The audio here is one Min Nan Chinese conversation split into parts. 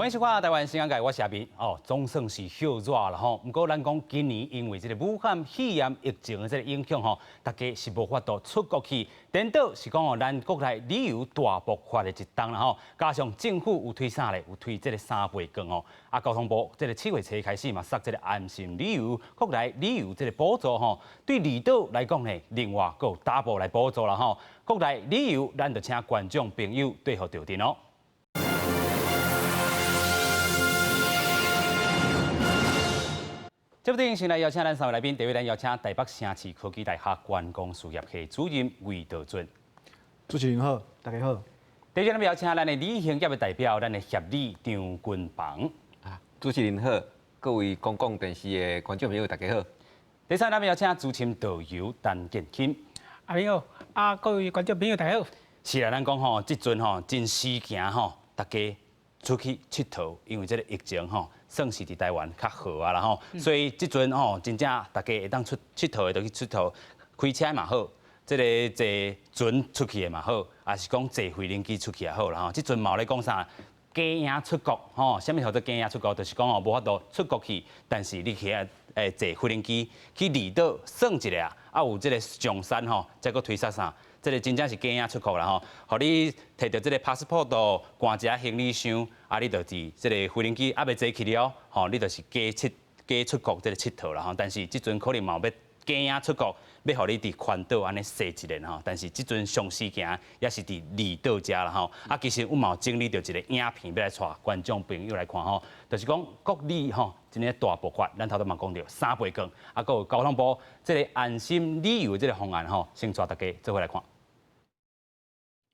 迎收看台灣新眼界，我是阿明哦，總算是歇熱啦吼。毋過咱講今年因為這个武漢肺炎疫情的這个影響吼，大家是無法度出國去。顛倒是講哦，咱國內旅遊大爆發的一冬啦吼，加上政府有推啥咧？有推這个三倍券哦。啊，交通部這个七月初開始嘛，設這个安心旅遊國內旅遊這个補助吼，對離島來講呢，另外閣有 double 來補助啦吼。國內旅遊，咱就請觀眾朋友對號就陣哦。這部電影先來邀請咱三位來賓，第一位咱邀請台北城市科技大學觀光事業系主任魏德俊。主持人好，大家好。第二，咱邀請咱的旅行業的代表，咱的協理張君鵬。啊，主持人好，各位公共電視的觀眾朋友大家好。第三，咱邀請資深導遊陳建欽。阿明好，啊，各位觀眾朋友大家好。是啊，咱講吼，這陣吼真時行吼，大家出去𨑨迌，因為這个疫情吼，算是佇台灣較好啊啦吼，所以這陣吼真正大家會當出𨑨迌的就去𨑨迌，開車嘛好，這个坐船出去的嘛好，抑是講坐飛行機出去也好啦吼。這陣嘛有咧講啥？假影出國吼，啥物叫做假影出國？就是講吼無法度出國去，但是你去遐坐飛行機去離島耍一下，啊有這个上山吼，再閣推捒啥？這个真正是假影出國啦吼，予你提著這个 passport，關一下行李箱，啊，你就佇這个飛行機猶未坐去了，吼，你就是假佚假出國這个𨑨迌啦吼。但是這陣可能嘛有欲假影出國，欲予你佇環島按呢踅一下吼。但是這陣上時行也是佇離島遮啦吼。啊，其實阮嘛有整理著一个影片，欲來帶觀眾朋友來看吼，就是講國旅吼，真正大爆發，咱頭拄嘛講著三倍券，啊，閣有交通部這个安心旅遊這个方案吼，先帶大家做伙來看。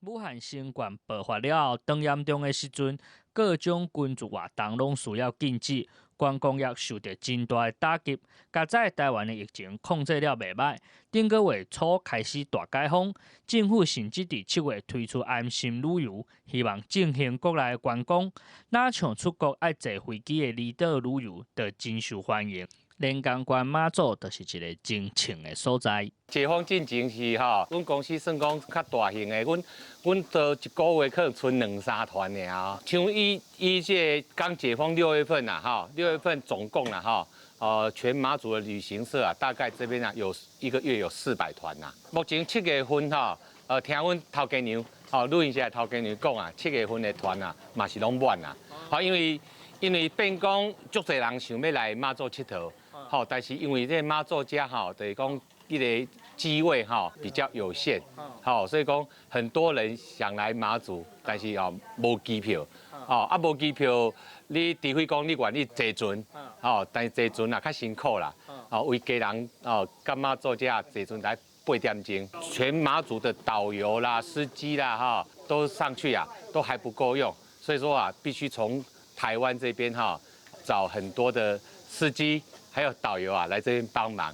武漢新冠爆發了後，當嚴重的時陣，各種軍事活動攏需要禁止，觀光業受著真大的打擊。佳哉台灣的疫情控制了袂䆀，頂個月初開始大解封，政府甚至佇7月推出安心旅遊，希望振興國內的觀光。若像出國愛坐飛機的離島旅遊，就真受歡迎。連江縣馬祖就是一个真銃的所在。解封進前是吼，阮公司算講較大型的，阮阮都一個月可能賰兩三團爾。像以以這个剛解封六月份啦，吼，六月份總共啦，吼，全馬祖的旅行社啊，大概這邊啊有一個月有400團啦。目前七月份吼，聽阮頭家娘，吼，旅行社頭家娘講啊，七月份的團啊，嘛是攏滿啦。好，因為變講足濟人想欲來馬祖𨑨迌。吼，但是因為這馬祖遮吼，就是講彼个機位吼比較有限，吼，所以講很多人想來馬祖，但是哦無機票，哦啊無機票，你除非講你願意坐船，吼，但是坐船啊較辛苦啦，哦為家人哦，佮馬祖遮坐船來八點鐘，全馬祖的導遊啦、司機啦，哈，都上去啊，都還不夠用，所以說啊，必須從台灣這邊哈找很多的司機。還有導遊啊，來這邊幫忙。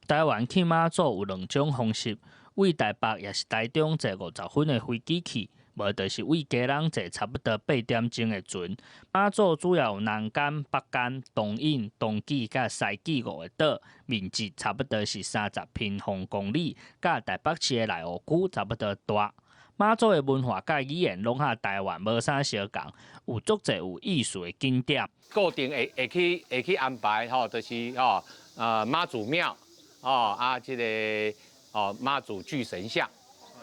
台灣去馬祖有兩種方式，對台北抑是台中坐50分的飛機去，無就是對基隆坐差不多八點鐘的船。馬祖主要有南竿、北竿、東引、東莒佮西莒五个島，面積差不多是30平方公里，佮台北市的內湖區差不多大。馬祖的文化佮語言攏佮台灣無啥相仝，有足濟有意思的景點。固定會去安排吼，就是吼，媽祖廟，哦啊，這个哦媽祖巨神像，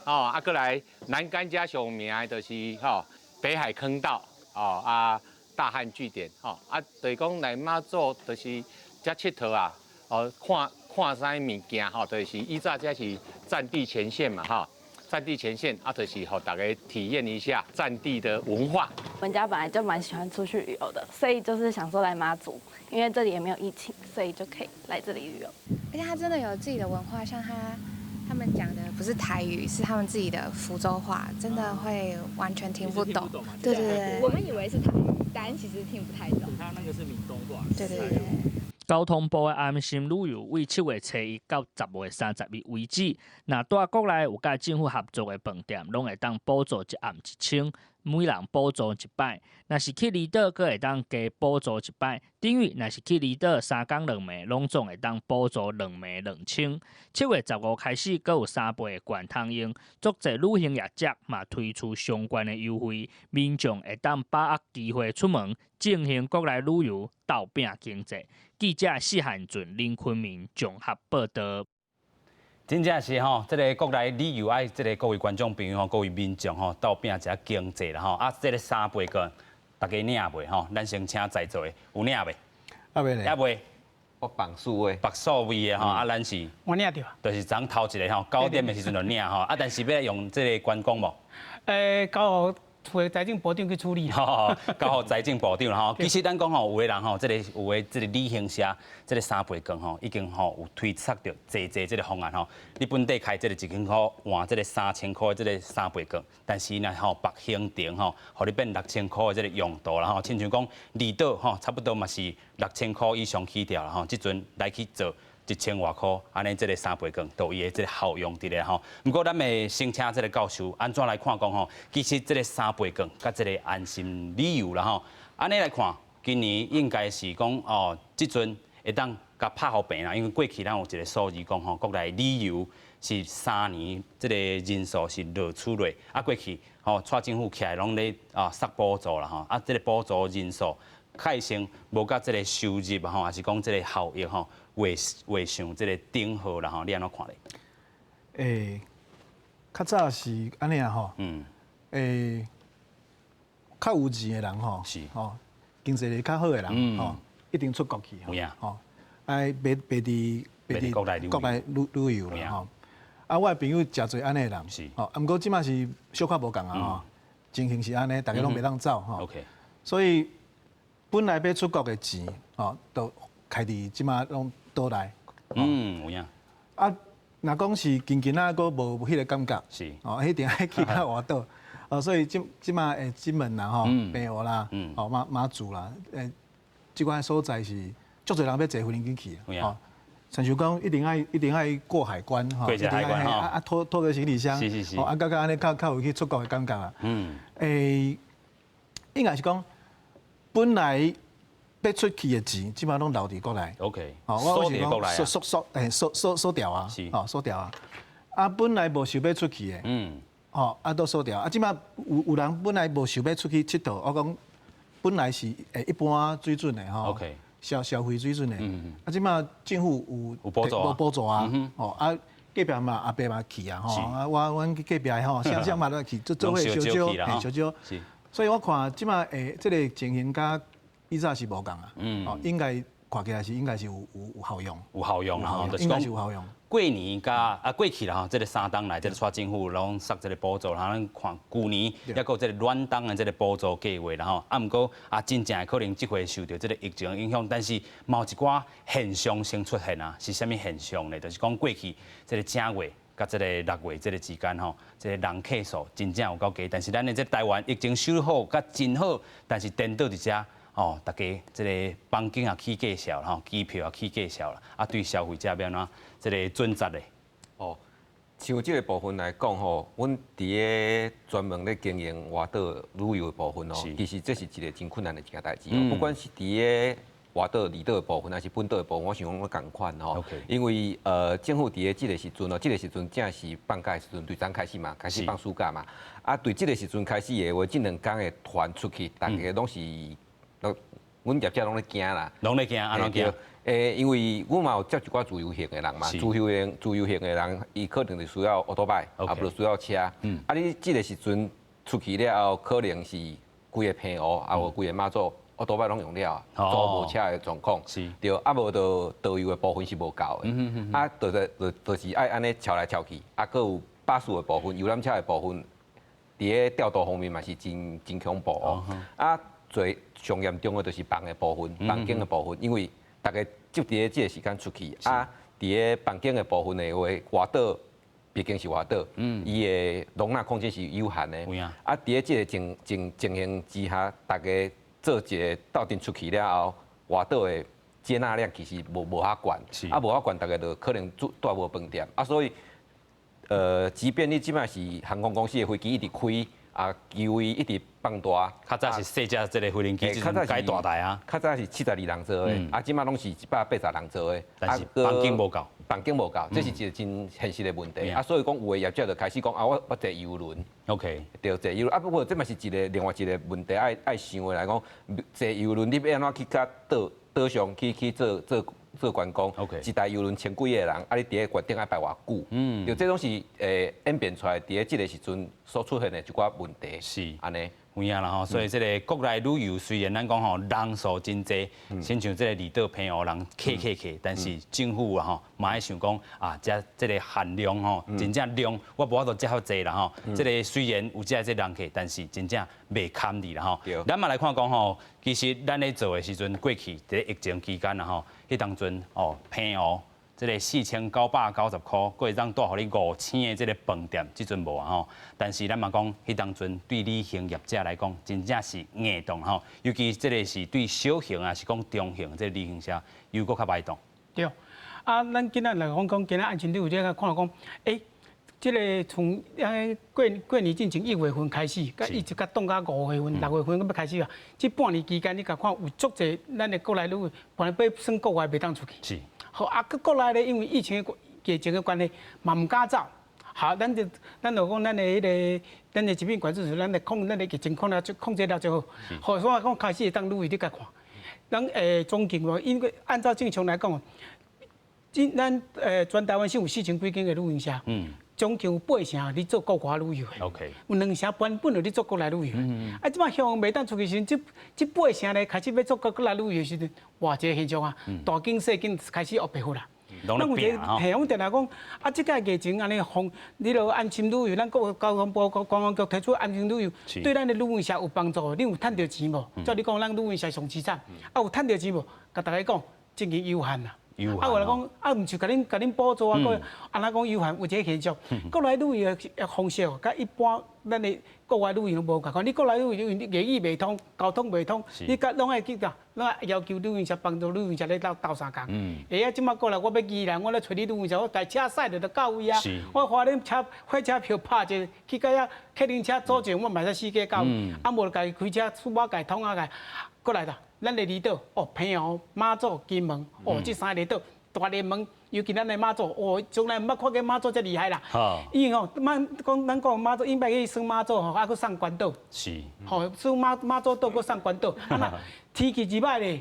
哦啊，閣來南竿遮上有名的就是吼北海坑道，哦啊大漢據點，吼啊，就是講來馬祖就是遮𨑨迌啊，哦看看啥物件吼，就是以早這是戰地前線嘛，吼。戰地前線啊，就是予大家體驗一下戰地的文化。我們家本來就蠻喜歡出去旅遊的，所以就是想說來馬祖，因為這裡也沒有疫情，所以就可以來這裡旅遊。而且他真的有自己的文化，像他們講的不是台語，是他們自己的福州話，真的會完全聽不懂。對對對，我們以為是台語，但其實聽不太懂。他那個是閩東話。對對對。交通部的安心旅遊對7月初一到10月31為止，若蹛國內有佮政府合作的飯店，攏會當補助一暗一千。每人補助一擺；若是去離島，閣會當加補助一擺。等於若是去離島3工2暝，攏總會當補助2暝2000。7月15開始，閣有3倍的券通用，足濟旅行業者嘛推出相關的優惠，民眾會當把握機會出門進行國內旅遊，鬥拚經濟。記者施漢俊、林坤明綜合報道。真正是吼，這个國內旅遊愛這个各位觀眾朋友吼，各位民眾吼，鬥拚一下經濟啦吼。啊，這个三倍券，大家領未吼？咱先請在座的有領未？猶未咧？猶未。我綁數位，縛數位的吼，啊，咱是，我領著。就是昨頭一个吼，9點的時陣就領吼，啊，但是欲來用這个觀光無？交予財政部長去處理。吼，交予財政部長啦吼。其實咱講吼，有的人吼，這个有的這个旅行社，這个三倍券吼，已經吼有推測著濟濟這个方案吼。你本地開這个1000箍換這个3000箍的這个三倍券，但是呢吼，縛行程吼，予你變6000箍的這个用途啦吼。親像講離島吼，差不多嘛是6000箍以上起跳啦吼。這陣來去做1000外箍，按呢這个三倍券都有伊的這个效用佇咧吼。毋過咱會先請這个教授按怎來看講吼？其實這个三倍券佮這个安心旅遊啦吼，按呢來看，今年應該是講哦，這陣會當共拍予平啦，因為過去咱有一个數字講吼，國內旅遊是3年這个人數是落出來，啊過去吼，蔡政府起來攏咧啊捒補助啦吼，啊這个補助人數開先無佮這个收入吼，還是講這个效益吼，畫畫上這个等號啦吼，你按怎看咧？較早是按呢啊吼，較有錢的人吼，吼，經濟力較好的人吼，一定出國去吼，愛袂佇袂佇國內國內旅遊啦吼。啊，我的朋友誠濟按呢的人，吼，啊，毋過這馬是小可無仝啊吼，情形是按呢，大家攏袂當走吼。 所以本來欲出國的錢，吼，都開佇這馬攏島內。嗯，有影。啊，若講是近近仔，閣無彼个感覺。哦，一定愛去較外島。哦，所以這這馬的金門啦，吼，澎湖啦，哦，馬祖啦，這款所在是足濟人欲坐飛機去。哦，親像講一定愛過海關，吼，一定愛啊拖個行李箱，哦，啊，感覺按呢較有去出國的感覺啊。應該是講本來欲出去的錢，這馬攏留佇國內。 哦，我是講縮縮縮，縮縮縮掉啊，哦，縮掉啊。啊，本來無想欲出去的，哦，啊，都縮掉。啊，這馬有人本來無想欲出去𨑨迌，我講本來是一般水準的吼。 消費水準的。啊，這馬政府有有補助補助啊，哦啊，隔壁嘛阿伯嘛去啊，吼，啊，阮隔壁吼，啥啥嘛都去，做伙小少，小少。所以我看這馬這个情形佮以早是無仝啊，哦，應該看起來是應該是有效用，有效用啦，吼，應該是有效用。過年佮啊過去啦吼，這个3冬來，這个蔡政府攏捒這个補助，然後咱看舊年猶閣有這个暖冬的這个補助計劃啦吼，啊毋過啊真正可能這回受著這个疫情影響，但是嘛有一寡現象先出現啊，是啥物現象呢？就是講過去這个正月佮這个6月這个之間吼，這个人客數真正有夠低，但是咱的這台灣疫情修好佮真好，但是顛倒佇遮。哦，大家這个房間也起價數吼，機票也起價數啦，啊，對消費者欲按怎這个準則咧？哦，像這个部分來講吼，阮佇咧專門咧經營外島旅遊的部分哦，其實這是一个真困難的一件代誌哦。不管是佇咧外島、離島的部分，還是本島的部分，我想講攏仝款吼。因為政府佇咧這个時陣哦，這个時陣正是放假的時陣，對昨開始嘛，開始放暑假嘛。啊，對這个時陣開始的話，這兩工的團出去，大家攏是。阮業者攏咧驚啦，攏咧驚，按怎驚？因為阮嘛有接一寡自由行的人嘛，自由行的人，伊可能就需要歐多拜，啊，無需要車。啊，你這个時陣出去了後，可能是規个澎湖，啊無規个馬祖，歐多拜攏用了，租無車的狀況。對，啊無就導遊的部分是無夠的。啊，就是愛按呢撨來撨去，啊，閣有巴士的部分、遊覽車的部分，佇咧調度方面嘛是真真恐怖哦。啊，最上嚴重的就是房的部分，房間的部分，因為大家就佇咧這个時間出去，啊，佇咧房間的部分的話，外島畢竟是外島，伊的容納空間是有限的。啊，佇咧這个情形之下，大家做一个鬥陣出去了後，外島的接納量其實無遐懸，啊，無遐懸，大家就可能住蹛無飯店，啊，所以，即便你這擺是航空公司的飛機一直開，啊，機位一直。放大。較早是細隻這个飛行機，這陣改大台啊。較早是72人座的，啊，這馬攏是180人座的。但是房間無夠，房間無夠，這是一個真現實的問題。啊，所以講有的業者就開始講啊，我坐郵輪。對，坐郵輪啊，不過這嘛是一個另外一個問題，愛想的來講，坐郵輪你欲按怎去較島島上去做觀光？一台郵輪千幾個人，啊，你佇咧船頂愛排偌久？對，這攏是演變出來佇咧這个時陣所出現的一寡問題。按呢。有影啦吼，所以這个國內旅遊雖然咱講吼人數真濟，親像這个離島澎湖人客客客，但是政府啊吼嘛愛想講啊，這這个限量吼，真正量我無法度遮爾濟啦吼。這个雖然有遮這人客，但是真正袂堪得啦吼。咱嘛來看講吼，其實咱咧做的時陣，過去佇咧疫情期間啦吼，彼當陣哦澎湖。這个4990塊，閣會當帶予你5星的這个飯店，這陣無啊吼。但是咱嘛講，彼當陣對旅行業者來講，真正是硬凍吼。尤其這个是對小型啊，是講中型這个旅行社，又閣較歹動。對，啊，咱今仔來講講，今仔安心旅遊這個看講，欸，這个從過過年進前1月份開始，佮一直佮凍到5月份、6月份，閣欲開始啊。這半年期間，你共看有足濟咱的國內旅遊，本來欲算國外袂當出去。好啊，閣國內咧，因為疫情的關係，嘛毋敢走。好，咱就講咱的彼个，咱的疾病管制署，咱的控，咱的疫情控制了就好。好，所以講開始會當旅遊，你共看。咱總共哦，因為按照正常來講，咱全台灣省有4000幾間的旅行社。總共有八成咧做國外旅遊的。 有兩成半本就咧做國內旅遊。啊，這擺向袂當出去時，這八成咧開始欲做國內旅遊時陣，哇，這個現象啊，大間細間開始烏白付啦。咱有一個，嘿，阮定定講，啊，這擺疫情按呢放，你著安心旅遊，咱國交通部觀光局提出安心旅遊，對咱的旅行社有幫助。你有趁著錢無？照你講，咱旅行社上凄慘，啊，有趁著錢無？共大家講，真經有限啦。啊，有人講，啊，毋是共恁補助啊，閣按怎講有限？有這個現象，國內旅遊的方式，佮一般咱的國外旅遊無仝款。你國內旅遊，你言語袂通，交通袂通，你佮攏愛去啥？攏愛要求旅行社幫助旅行社咧鬥鬥相共。會啊，這擺過來，我欲宜蘭，我咧揣你旅行社，我台車駛著就到位啊。我花蓮車火車票拍一去到遐客運車組一，我嘛會使四界到。啊，無家己開車出馬共通啊，過來啦。咱的離島哦，澎湖、馬祖、金門，哦，這三个離島大聯盟，尤其咱的馬祖，哦，從來毋捌看過馬祖遮厲害啦。因為吼，馬講咱講馬祖，以擺去耍馬祖吼，啊，閣送關島。吼，耍馬祖島，閣送關島。啊若天氣熱歹咧，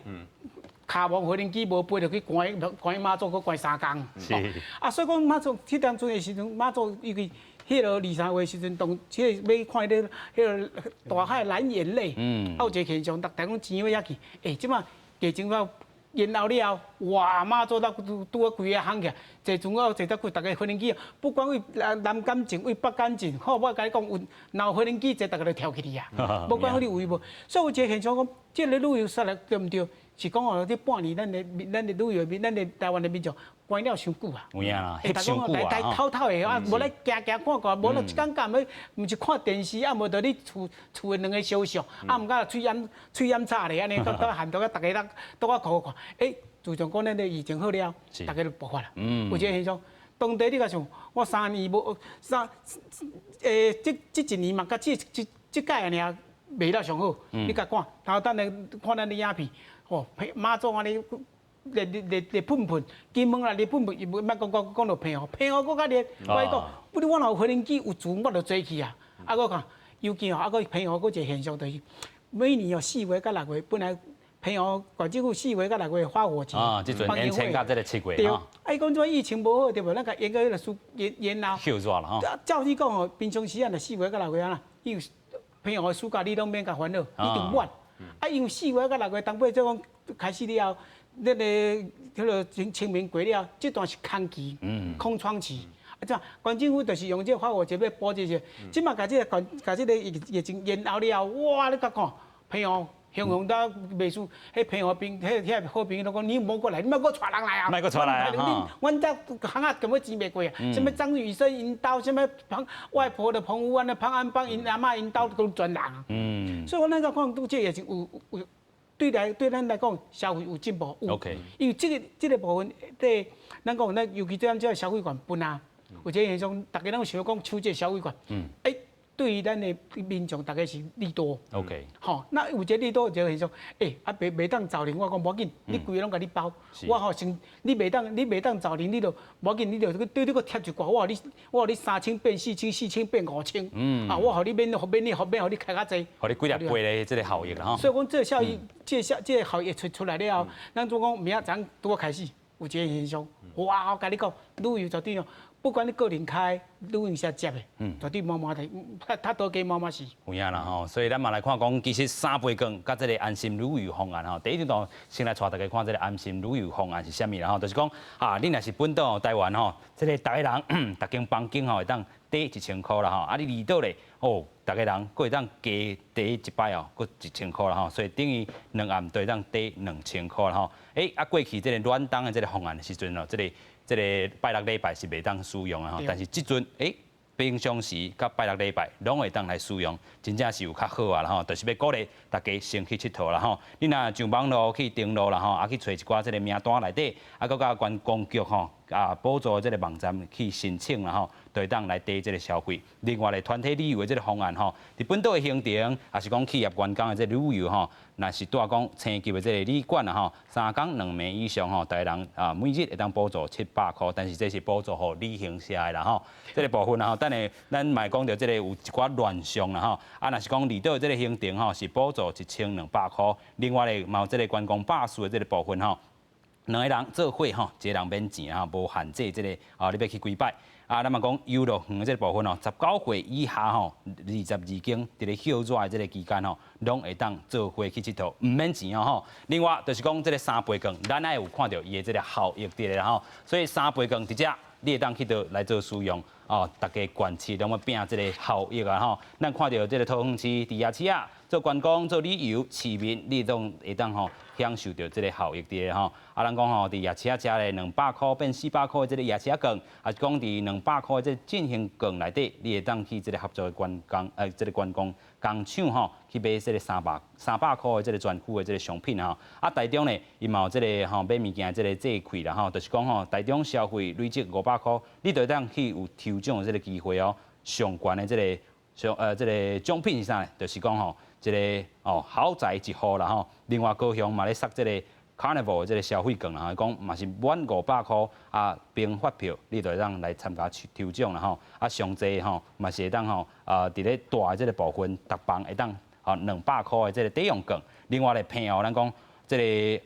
跤無飛行機無飛，就去關關馬祖，閣關3工。啊，所以講馬祖彼當陣的時陣，馬祖尤其。彼个二三月時陣，當這个欲看彼个彼个大海藍眼淚，啊有一個現象，逐逐講錢欲遐去，欸，這擺疫情了延後了後，哇，媽祖到拄拄好規个夯起來，坐船啊坐得久，逐个飛行機，不管為南港進，為北港進，好，我共你講，有若有飛行機坐，逐个就跳起去啊，不管你有無，所以有一個現象講，這个旅遊實來對毋對？是講哦，這半年咱的旅遊民，咱的台灣的民眾關了傷久啊，有影啦，翕傷久啊，偷偷的啊，無咧行行看看，無咧一工干欲，毋是看電視，啊無就咧厝厝的兩个相像，啊毋敢喙罨吵咧，按呢到到限度啊，逐个都較苦看。欸，自從講咱的疫情好了，逐个就爆發啦。有這個現象，當地你共想，我3年無三，這這一年嘛，佮這這屆爾賣了上好，你共看，頭等下看咱的影片。哦，媽祖按呢熱熱熱熱噴噴，金門也熱噴噴，伊無莫講講講到澎湖，澎湖閣較熱。我講，不如我若有飛行機有船，我就坐去啊。啊，我看，尤其吼，啊，閣澎湖閣一個現象就是，每年哦4月佮6月，本來澎湖縣政府4月佮6月花火節，啊，這陣延期到這个7月。對，啊，伊講這疫情無好對無？咱共延到彼个暑延延後。休熱啦吼。照你講吼，平常時啊，若4月佮6月啊，因為澎湖的暑假你攏免共煩惱，一定滿。啊，因為4月佮6月當尾這講開始了後，那个彼个清清明過了，這段是空期，空窗期。啊，這縣政府就是用這個花火節欲補這些，這馬共這个共這个疫情延後了後，哇！你共看，澎湖雄雄到袂輸，彼澎湖邊，彼遐好朋友攏講，你莫閣來，你莫閣帶人來啊！莫閣帶來啊！阮這巷仔根本錢袂過啊！啥物張雨生𪜶兜，啥物彭外婆的澎湖灣的潘安邦𪜶阿嬤𪜶兜都全人。所以我咱個看，拄這也是有有對來對咱來講，消費有進步。有。 因為這個部分，對咱講，咱尤其這這個消費券分啊，有這個現象，逐家攏想講搶這個消費券。欸，對於咱的民眾，大家是利多。 吼，那有一個利多就是說，欸，啊，袂袂當走人，我講無要緊，你規个攏共你包。我吼先，你袂當走人，你就無要緊，你就對你閣貼一寡，我予你3000變4000，4000變5000。啊，我予你免免你免予你開較濟。予你幾粒倍的這個效益啦吼。所以講，這個效益，這個效益出來了後，咱總講明仔載拄仔開始有一個現象，哇！我共你講，旅遊絕對哦，不管你個人開旅行社接的，絕對滿滿的，較多加滿滿是。有影啦吼，所以咱嘛來看講，其實三倍券佮這個安心旅遊方案吼，第一段先來帶大家看這個安心旅遊方案是啥物啦吼，就是講啊，你若是本島台灣吼，這個逐个人逐間房間吼會當抵1000箍啦吼，啊你離島咧哦，逐个人閣會當加抵一擺哦，閣一千箍啦吼，所以等於兩暗都會當抵2000箍啦吼。欸，啊過去這個暖冬的這個方案的時陣哦，這個拜六禮拜是袂當使用的吼，但是這陣欸，平常時佮拜六禮拜攏會當來使用，真正是有較好啊啦吼，就是欲鼓勵大家先去𨑨迌啦吼。你若上網路去登錄啦吼，啊去揣一寡這個名單內底，啊閣佮觀光局吼啊補助這個網站去申請啦吼，就會當來抵這個消費。另外咧，團體旅遊的這個方案吼，佇本島的行程，抑是講企業員工的這個旅遊吼，若是蹛講星級的這個旅館啦吼，3工2暝以上吼，逐个人啊每日會當補助700箍，但是這是補助予旅行社的啦吼。這個部分啦吼，等下咱嘛會講著這個有一寡亂象啦吼。啊，若是講離島的這個行程吼，是補助1200箍。另外咧，嘛有這個觀光巴士的這個部分吼，兩個人做伙吼，一個人免錢吼，無限制這個啊，你欲去幾擺？啊，咱嘛講遊樂園的這個部分哦，19歲以下吼，22間佇咧歇熱的這個期間吼，攏會當做伙去𨑨迌，毋免錢哦吼。另外就是講這個三倍券，咱愛有看著伊的這個效益佇咧吼，所以三倍券佇遮你會當去佗來做使用哦，逐家縣市攏欲拼這個效益啊吼。咱看著這個桃園市佇夜市仔做觀光、做旅遊，市民你攏會當吼享受著這個效益佇咧吼。啊，咱講吼，佇夜市仔遮咧200箍變400箍的這個夜市仔券，抑是講佇200箍的這個振興券內底，你會當去這個合作的觀光，這個觀光工廠吼，去買這個300箍的這個專區的這個商品吼。啊，台中咧，伊嘛有這個吼買物件的這個折扣啦吼，就是講吼，台中消費累積500箍，你就會當去有抽獎的這個機會哦。上懸的這個上這個獎品是啥呢？就是講吼，這個哦豪宅一戶啦吼。另外高雄嘛咧送這個 Carnival 的這個消費券啦吼，講嘛是滿500箍啊，憑發票你就會當來參加抽獎啦吼。啊，上濟吼嘛是會當吼啊，佇咧大的這個部分，逐房會當啊200箍的這個抵用券。另外咧，澎湖咱講這個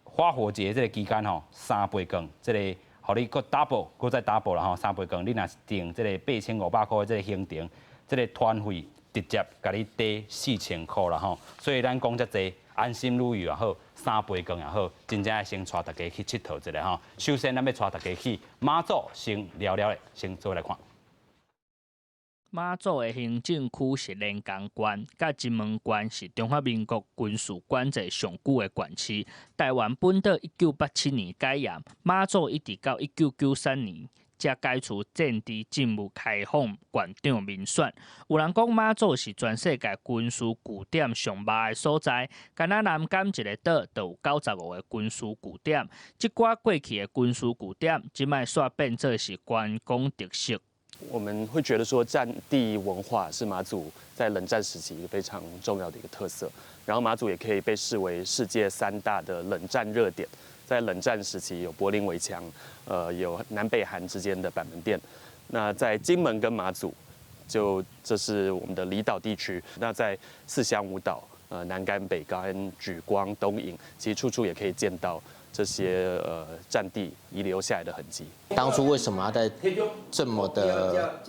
花火節這個期間吼，三倍券，這個予你閣 double，閣再 double 啦吼，三倍券，你若是訂這個8500箍的這個行程，這個團費直接共你抵4000箍啦吼。所以咱講遮濟，安心旅遊也好，三倍券也好，真正愛先帶大家去𨑨迌一下吼。首先，咱欲帶大家去馬祖先聊聊咧，先做伙來看。馬祖的行政區是連江縣，佮金門縣是中華民國軍事管制上久的縣市。台灣本島1987年解嚴，馬祖一直到1993年才解除戰地政務開放縣長民選。有人講馬祖是全世界軍事據點上密的所在，干焦南竿一个島就有95個軍事據點。這寡過去的軍事據點，這擺煞變做是觀光特色。我們會覺得說，戰地文化是馬祖在冷戰時期一個非常重要的一個特色。然後馬祖也可以被視為世界三大的冷戰熱點。在冷戰時期有柏林圍牆，有南北韓之間的板門店。那在金門跟馬祖，就這是我們的離島地區。那在四鄉五島，南竿、北竿、莒光、東引，其實處處也可以見到這些戰地遺留下來的痕跡。當初為什麼要在這麼的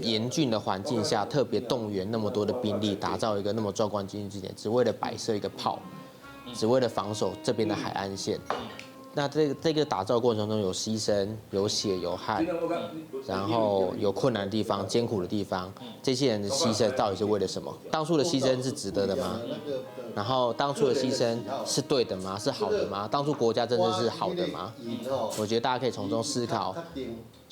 嚴峻的環境下，特別動員那麼多的兵力，打造一個那麼壯觀軍事據點，只為了擺設一個炮，只為了防守這邊的海岸線？那這個打造過程中有犧牲、有血、有汗，然後有困難的地方、艱苦的地方，這些人的犧牲到底是為了什麼？當初的犧牲是值得的嗎？然後當初的犧牲是對的嗎？是好的嗎？當初國家真的是好的嗎？我覺得大家可以從中思考，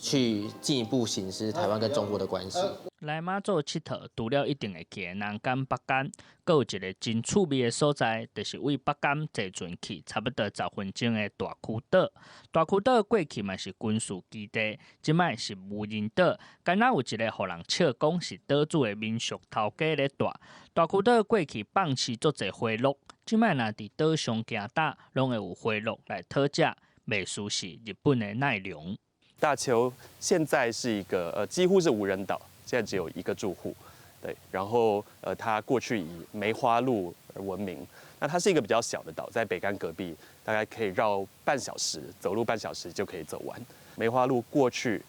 去進一步省思台灣跟中國的關係。來馬祖𨑨迌，除了一定會去的南竿、北竿，閣有一个真趣味的所在，就是對北竿坐船去差不多10分鐘的大坵島。大坵島過去嘛是軍事基地，這擺是無人島，敢若有一个予人笑講是島主的民宿頭家咧蹛。大坵島過去放飼足濟花鹿，這擺若佇島上行搭，攏會有花鹿來討食，袂輸是日本的奈良。大坵現在是一個幾乎是無人島。現在只有一個住戶，對，然後它過去以梅花鹿而聞名。那它是一個比較小的島，在北竿隔壁，大概可以繞半小時，走路半小時就可以走完。梅花鹿過去，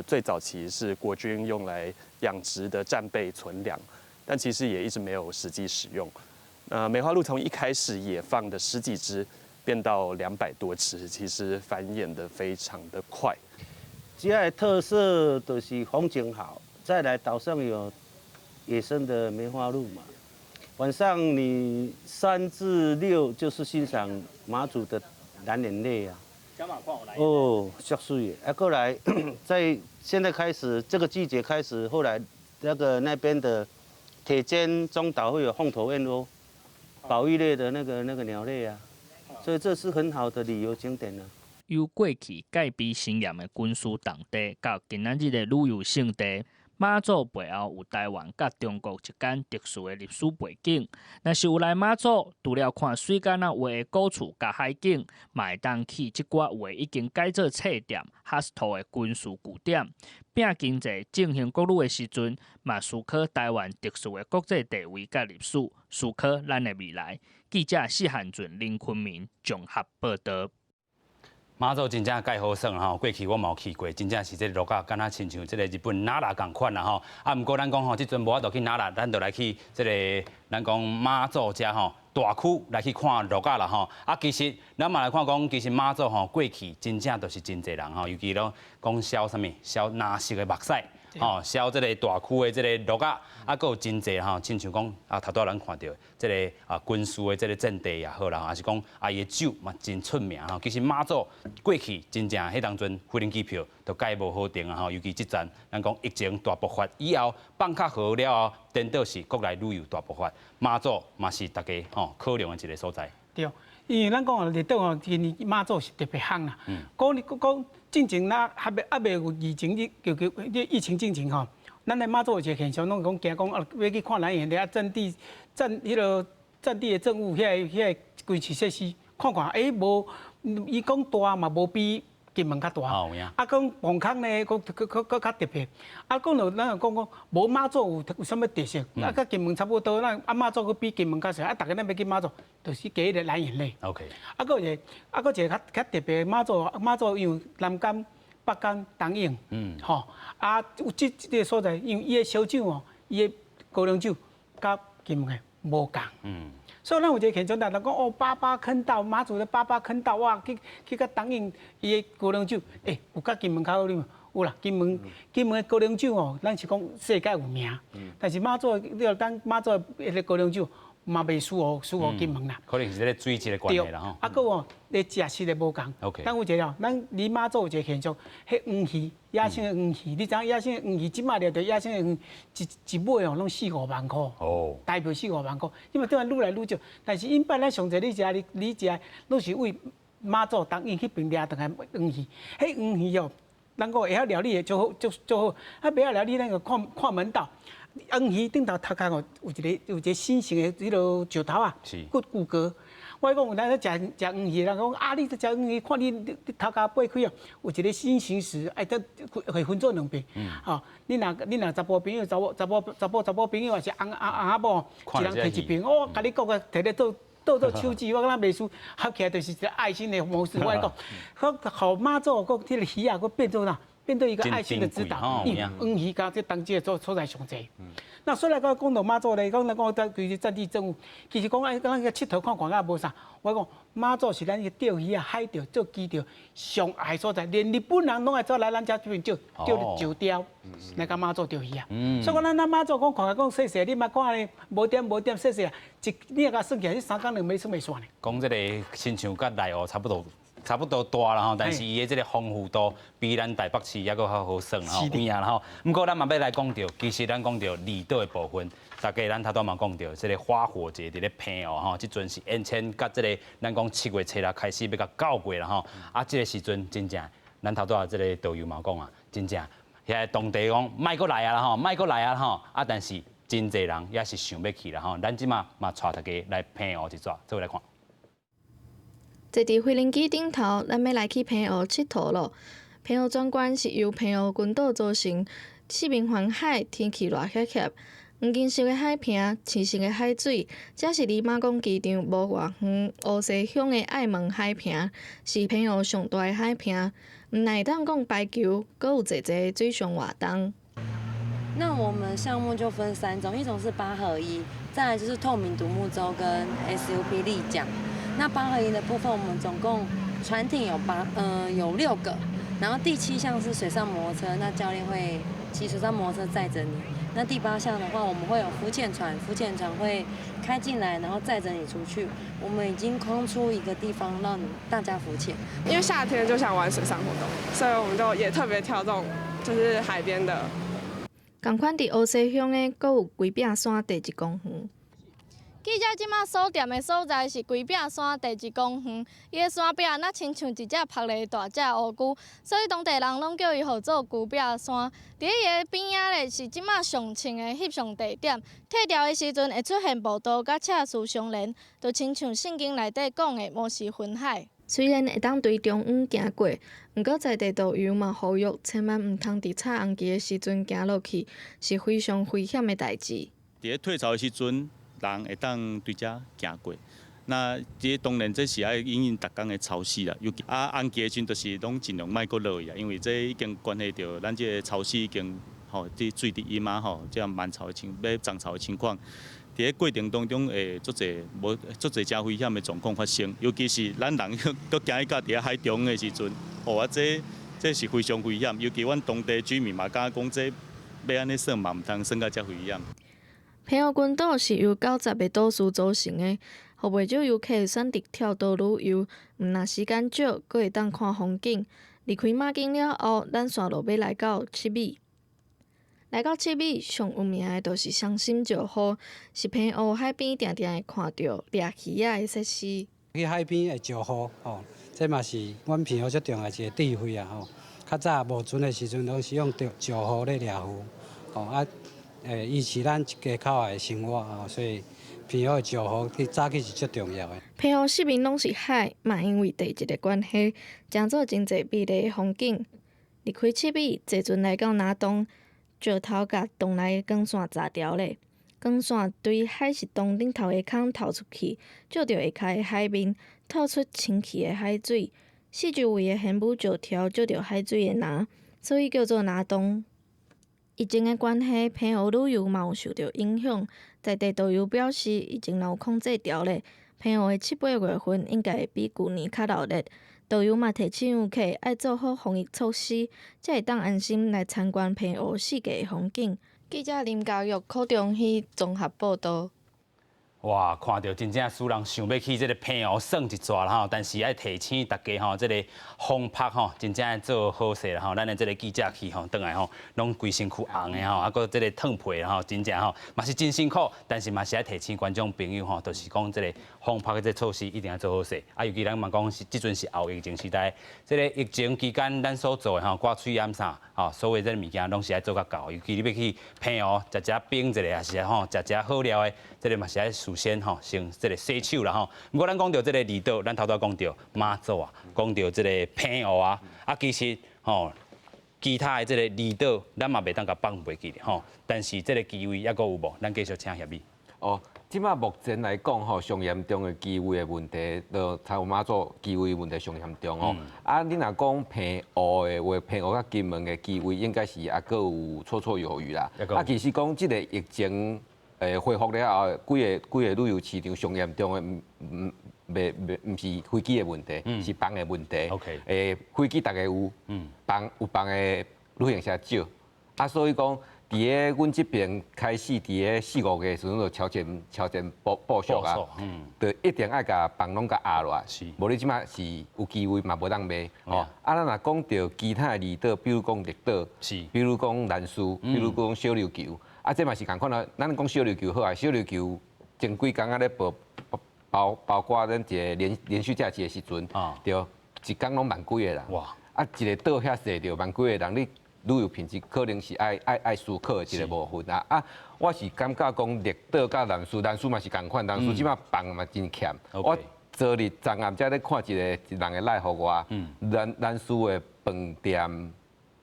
最早期是國軍用來養殖的戰備存糧，但其實也一直沒有實際使用。那梅花鹿從一開始野放的十幾隻，變到200多隻，其實繁衍得非常的快。這的特色就是風景好。再來島上有野生的梅花鹿嘛，晚上你3至6就是欣賞馬祖的藍眼淚啊。哦，足媠的。啊，過來，在現在開始這個季節開始，後來那個那邊的鐵尖中島會有鳳頭燕鷗，保育類的那個鳥類啊，所以這是很好的旅遊景點啊。由過去戒備森嚴的軍事重地，到今仔日的旅遊勝地。馬祖背後有台灣佮中國之間特殊的歷史背景。若是有來馬祖，除了看媠囡仔畫的古厝佮海景，嘛會當去這寡有的已經改做冊店、hostel 的軍事據點。拼經濟振興國旅的時陣，嘛思考台灣特殊的國際地位佮歷史，思考咱的未來。記者施漢俊、林坤明綜合報導。馬祖真正蓋好耍吼，過去我嘛有去過，真正是這個鹿仔，敢若親像這個日本奈良仝款啦吼。啊，毋過咱講吼，這陣無法度去奈良，咱就來去這個咱講馬祖遮吼大區來去看鹿仔啦吼。啊，其實咱嘛來看講，其實馬祖吼過去真正都是真濟人吼，尤其攏講燒啥物，燒藍色的目屎。吼，燒這個大區的這個鹿仔，啊，閣有真濟吼，親像講啊，頭拄仔咱看著這個啊軍事的這個陣地也好啦，還是講啊伊的酒嘛真出名吼。其實馬祖過去真正彼當陣飛行機票都蓋無好訂啊吼，尤其這陣咱講疫情大爆發以後放較好了後，顛倒是國內旅遊大爆發，馬祖嘛是大家吼考量的一個所在。對，因為咱講啊，列島吼，今年馬祖是特別夯啦。講講進前咱猶未有疫情，叫叫疫情進前吼，咱來馬祖有一個現象，攏講驚講啊，欲去看藍眼淚啊，戰地戰彼个戰地的政務遐個軍事設施，看看，欸無，伊講大嘛無比金門較大，啊講磅空呢，閣閣閣閣較特別，啊講到咱講講無馬祖有啥物特色，啊佮金門差不多，咱啊馬祖閣比金門較細，啊逐家咱欲去馬祖，就是加彼个藍眼淚。 啊，閣一個，啊，閣一個較較特別，馬祖馬祖因為南竿、北竿、東湧，吼，啊有這這个所在，因為伊的燒酒哦，伊的高粱酒，佮金門的無仝。所以咱有一個現象，人講哦，八八坑道，馬祖的八八坑道，哇，去去佮東湧伊的高粱酒，欸，有佮金門較好啉無？有啦，金門金門的高粱酒哦，咱是講世界有名，但是馬祖你若當馬祖的彼个高粱酒嘛袂輸予輸予金門啦。可能是這个水質的關係啦吼。啊，閣有咧食食的無仝。 但有一个哦，咱離馬祖有一個現象，彼黃魚，野生的黃魚，你知影野生的黃魚，這擺掠著野生的黃魚，一一尾哦，攏四五萬箍。台幣四五萬箍，因為這擺愈來愈少。但是以擺咱上濟你食，你你食，攏是為馬祖東湧彼邊掠轉來黃魚，彼黃魚哦，咱講會曉料理的足好，足足好。啊，袂曉料理，咱就看看門道。黃魚頂頭頭殼哦，有一個心形的彼个石頭啊，骨骨骼。我講咱咧食食黃魚，人講啊，你這食黃魚，看你你頭殼掰開哦，有一個心形石，愛得會分做兩邊。吼，你若查埔朋友、查某查某查某查某朋友，抑是翁翁翁仔某，一人提一邊，我共你講個，提咧做做做手指，我感覺袂輸，合起來就是一個愛心的模式。我講，予媽祖閣這个魚仔，閣變做啥？變做一個愛心的指導，因為黃魚佮這當地的所所在上濟。那雖然講講到媽祖咧，講咱講在其實戰地政務，其實講愛咱去𨑨迌看看也無啥。我講媽祖是咱個釣魚仔、海釣做基地上愛所在，連日本人攏愛走來咱遮這邊釣釣石鯛，來共媽祖釣魚仔。所以講咱咱媽祖講看來講細細，你莫看咧無點無點細細啊，一你若共算起來，你三工兩暝算袂煞呢。講這个親像佮內湖差不多。差不多大啦吼，但是伊的這个豐富度比咱台北市猶閣較好耍吼，有影啦吼。毋過咱嘛欲來講著，其實咱講著離島的部分，大家咱頭拄嘛講著，這个花火節佇咧澎湖吼，這陣是延遷佮這个咱講7月初六開始欲到9月啦吼。啊，這个時陣真正，咱頭拄仔這个導遊嘛講啊，真正遐當地講莫閣來啊啦吼，莫閣來啊吼，啊但是真濟人也是想欲去啦吼。咱這馬嘛帶大家來澎湖一逝，做伙來看。坐佇飛行機頂頭，咱欲來去澎湖𨑨迌囉。澎湖全縣是由澎湖群島組成，四面環海，天氣熱煋煋。黃金色的海坪，青色的海水，這是離馬公機場無偌遠烏溪鄉的愛門海坪，是澎湖上大的海坪。毋但會當講排球，閣有濟濟水上活動。那我們項目就分三種，一種是八合一，再來就是透明獨木舟跟 SUP 立槳。那八合一的部分，我們總共船艇有八，有六個，然後第七項是水上摩托車，那教練會騎水上摩托車載著你。那第八項的話，我們會有浮潛船，浮潛船會開進來，然後載著你出去。我們已經空出一個地方讓大家浮潛。因為夏天就想玩水上活動，所以我們就也特別挑這種就是海邊的。仝款佇烏溪鄉的，閣有龜餅山地質公園。記者這馬所踮的所在是龜餅山地質公園，伊的山壁若親像一隻曝咧大隻烏龜，所以當地人攏叫伊號做龜餅山。佇伊的邊仔咧是這馬上穿的翕相地點，退潮的時陣會出現步道佮赤石相連，就親像聖經內底講的摩西分海。雖然會當對中央行過，毋過在地導遊嘛呼籲，千萬毋通佇插紅旗的時陣行落去，是非常危險的代誌。佇咧退潮的時陣，人會當對遮行過。那這當然這是愛因應逐工的潮汐啦，尤其啊紅旗的時陣，就是攏盡量莫閣落去啊，因為這已經關係著咱這个潮汐已經吼，這水佇淹啊吼，這樣滿潮的情欲漲潮的情況。佇咧過程當中會足濟無足濟誠危險的狀況發生，尤其是咱人閣行去到佇咧海中的時陣，哦啊這這是非常危險，尤其阮當地居民嘛感覺講這欲按呢耍嘛毋通耍甲遮危險。澎湖群島是由90个島嶼組成的，予袂少遊客選擇跳島旅遊，毋但時間少，閣會當看風景。離開馬公了後，咱線路欲來到七美。來到七美，上有名的就是傷心石滬，是澎湖海邊定定會看著掠魚仔的設施。去海邊的石滬吼，這嘛是阮澎湖足重要一个智慧啊吼。較早無船的時陣，攏是用石滬咧掠魚，吼啊，維持咱一家口的生活吼，所以澎湖的石滬佇早起是足重要的。澎湖四面攏是海，嘛因為地質的關係，成做真濟美麗的風景。離開七美，坐船來到拿東。石頭共洞內光線閘牢咧，光線對海蝕洞頂頭的孔透出去，照著下跤的海面，透出清氣的海水。四周圍的玄武石柱照著海水的藍，所以叫做藍洞。疫情的關係，澎湖旅遊嘛有受著影響。在地導遊表示，疫情若有控制牢咧，澎湖的七八月份應該會比舊年較鬧熱。導遊嘛提醒遊客愛做好防疫措施，才會當安心來參觀澎湖四季的風景。記者林嘉玉、柯中熙綜合報導。哇，看著真正使人想欲去這个澎湖耍一逝啦吼，但是愛提醒大家吼，這个防曝吼，真正愛做好勢啦吼。咱的這个記者去吼，轉來吼，攏規身軀紅的吼，啊，閣這个燙皮吼，真正吼，嘛是真辛苦，但是嘛是愛提醒觀眾朋友吼，就是講這个防曝的這个措施一定愛做好勢。啊，尤其咱嘛講是這陣是後疫情時代，這个疫情期間咱所做的吼，掛喙罨啥，吼，所有這个物件攏是愛做較到。尤其你欲去澎湖食食冰一下，抑是吼食食好料的，這个嘛是愛事先吼先這个洗手啦吼。毋過咱講著這个離島，咱頭拄仔講著馬祖啊，講著這个澎湖啊，啊其實吼其他的這个離島，咱嘛袂當共放袂記咧吼。但是這个機會猶閣有無？咱繼續請協議。哦，這馬目前來講吼，上嚴重的機位的問題，就台灣馬祖機位問題上嚴重哦。啊，你若講澎湖的話，澎湖佮金門的機位應該是猶閣有綽綽有餘啦。啊，其實講這個疫情恢復了後，規个規个旅遊市場上嚴重的，毋毋袂袂毋是飛機的問題，是房的問題。 飛機逐家有，房有房的旅行社少，啊，所以講。佇咧阮這邊開始佇咧四五月的時陣就超前超前部署啊，就一定愛共房攏共壓落來，無你這馬是有機會嘛無當賣。哦，啊，咱若講著其他的離島，比如講綠島，比如講蘭嶼，比如講小琉球，啊，這嘛是仝款啊。咱講小琉球好啊，小琉球前幾工仔咧報包括咱一個連續假期的時陣，對，一工攏萬幾個人。哇！啊，一個島遐濟著萬幾個人，你旅遊品質可能是愛思考的一個部分啊！啊，我是感覺講綠島佮蘭嶼，蘭嶼嘛是仝款，蘭嶼這馬房嘛真欠。我昨日昨暗才咧看一個人的 LINE 予我，蘭嶼的飯店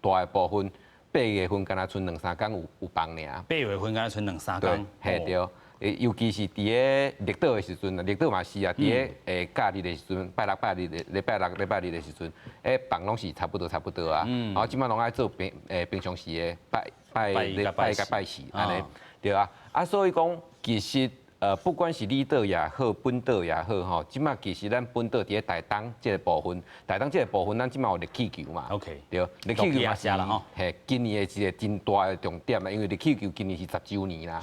大的部分，8月份敢若賰兩三工有房爾。8月份敢若賰兩三工。嘿對。尤其是佇咧綠島的時陣，綠島嘛是啊，佇咧假日的時陣，拜六拜日的禮拜六禮拜日的時陣，房攏是差不多差不多啊。啊，這馬攏愛做平常時的拜拜禮拜一佮拜四按呢，對啊。啊，所以講其實不管是離島也好，本島也好，吼，這馬其實咱本島佇咧台東這個部分，台東這個部分，咱這馬有熱氣球嘛。 對，熱氣球嘛是嘿，今年的一個真大的重點啊，因為熱氣球今年是十週年啦。啊，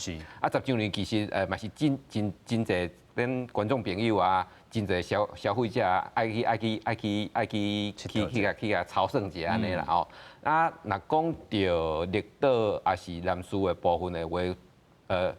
十週年其實嘛是真真真濟咱觀眾朋友啊，真濟消費者愛去愛去愛去愛去去去共去共朝聖者按呢啦吼。啊，若講著綠島抑是蘭嶼的部分的話，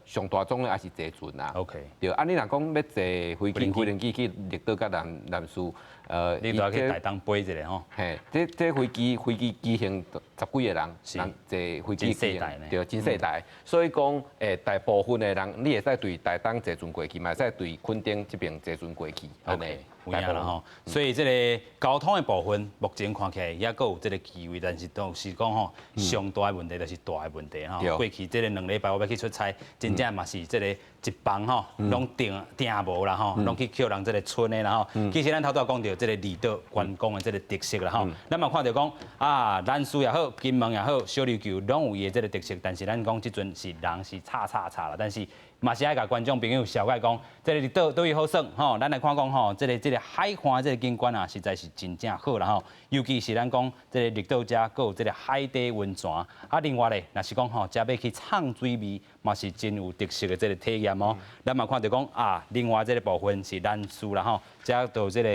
上大宗的也是坐船啦。 對，啊，你若講欲坐飛機、飛行機去綠島佮蘭嶼，你都要去台東飛一下吼。嘿，這飛機機型十幾個人，人坐飛機機型，對，真細台。所以講，大部分的人，你會使對台東坐船過去，嘛會使對墾丁這邊坐船過去。 OK，有影啦吼。所以這个交通的部分，目前看起來猶閣有這个機會，但是都是講吼，上大的問題就是大的問題吼。過去這个2禮拜我欲去出差，真正嘛是這个一房吼，攏訂訂無啦吼，攏去予人這个賰的啦吼。其實咱頭拄仔講著這个離島觀光的這个特色啦吼，咱嘛看著講啊，蘭嶼也好，金門也好，小琉球攏有伊的這个特色，但是咱講這陣是人是吵吵吵啦，但是嘛是愛共觀眾朋友紹介講，這个離島佗位好耍吼，咱來看講吼，這个海岸這个景觀啊，實在是真正好啦吼。尤其是咱講這个綠島遮，閣有這个海底溫泉，啊，另外咧，若是講吼，遮欲去藏水味，嘛是真有特色的這个體驗哦。咱嘛看著講啊，另外這个部分是蘭嶼啦吼，遮就這个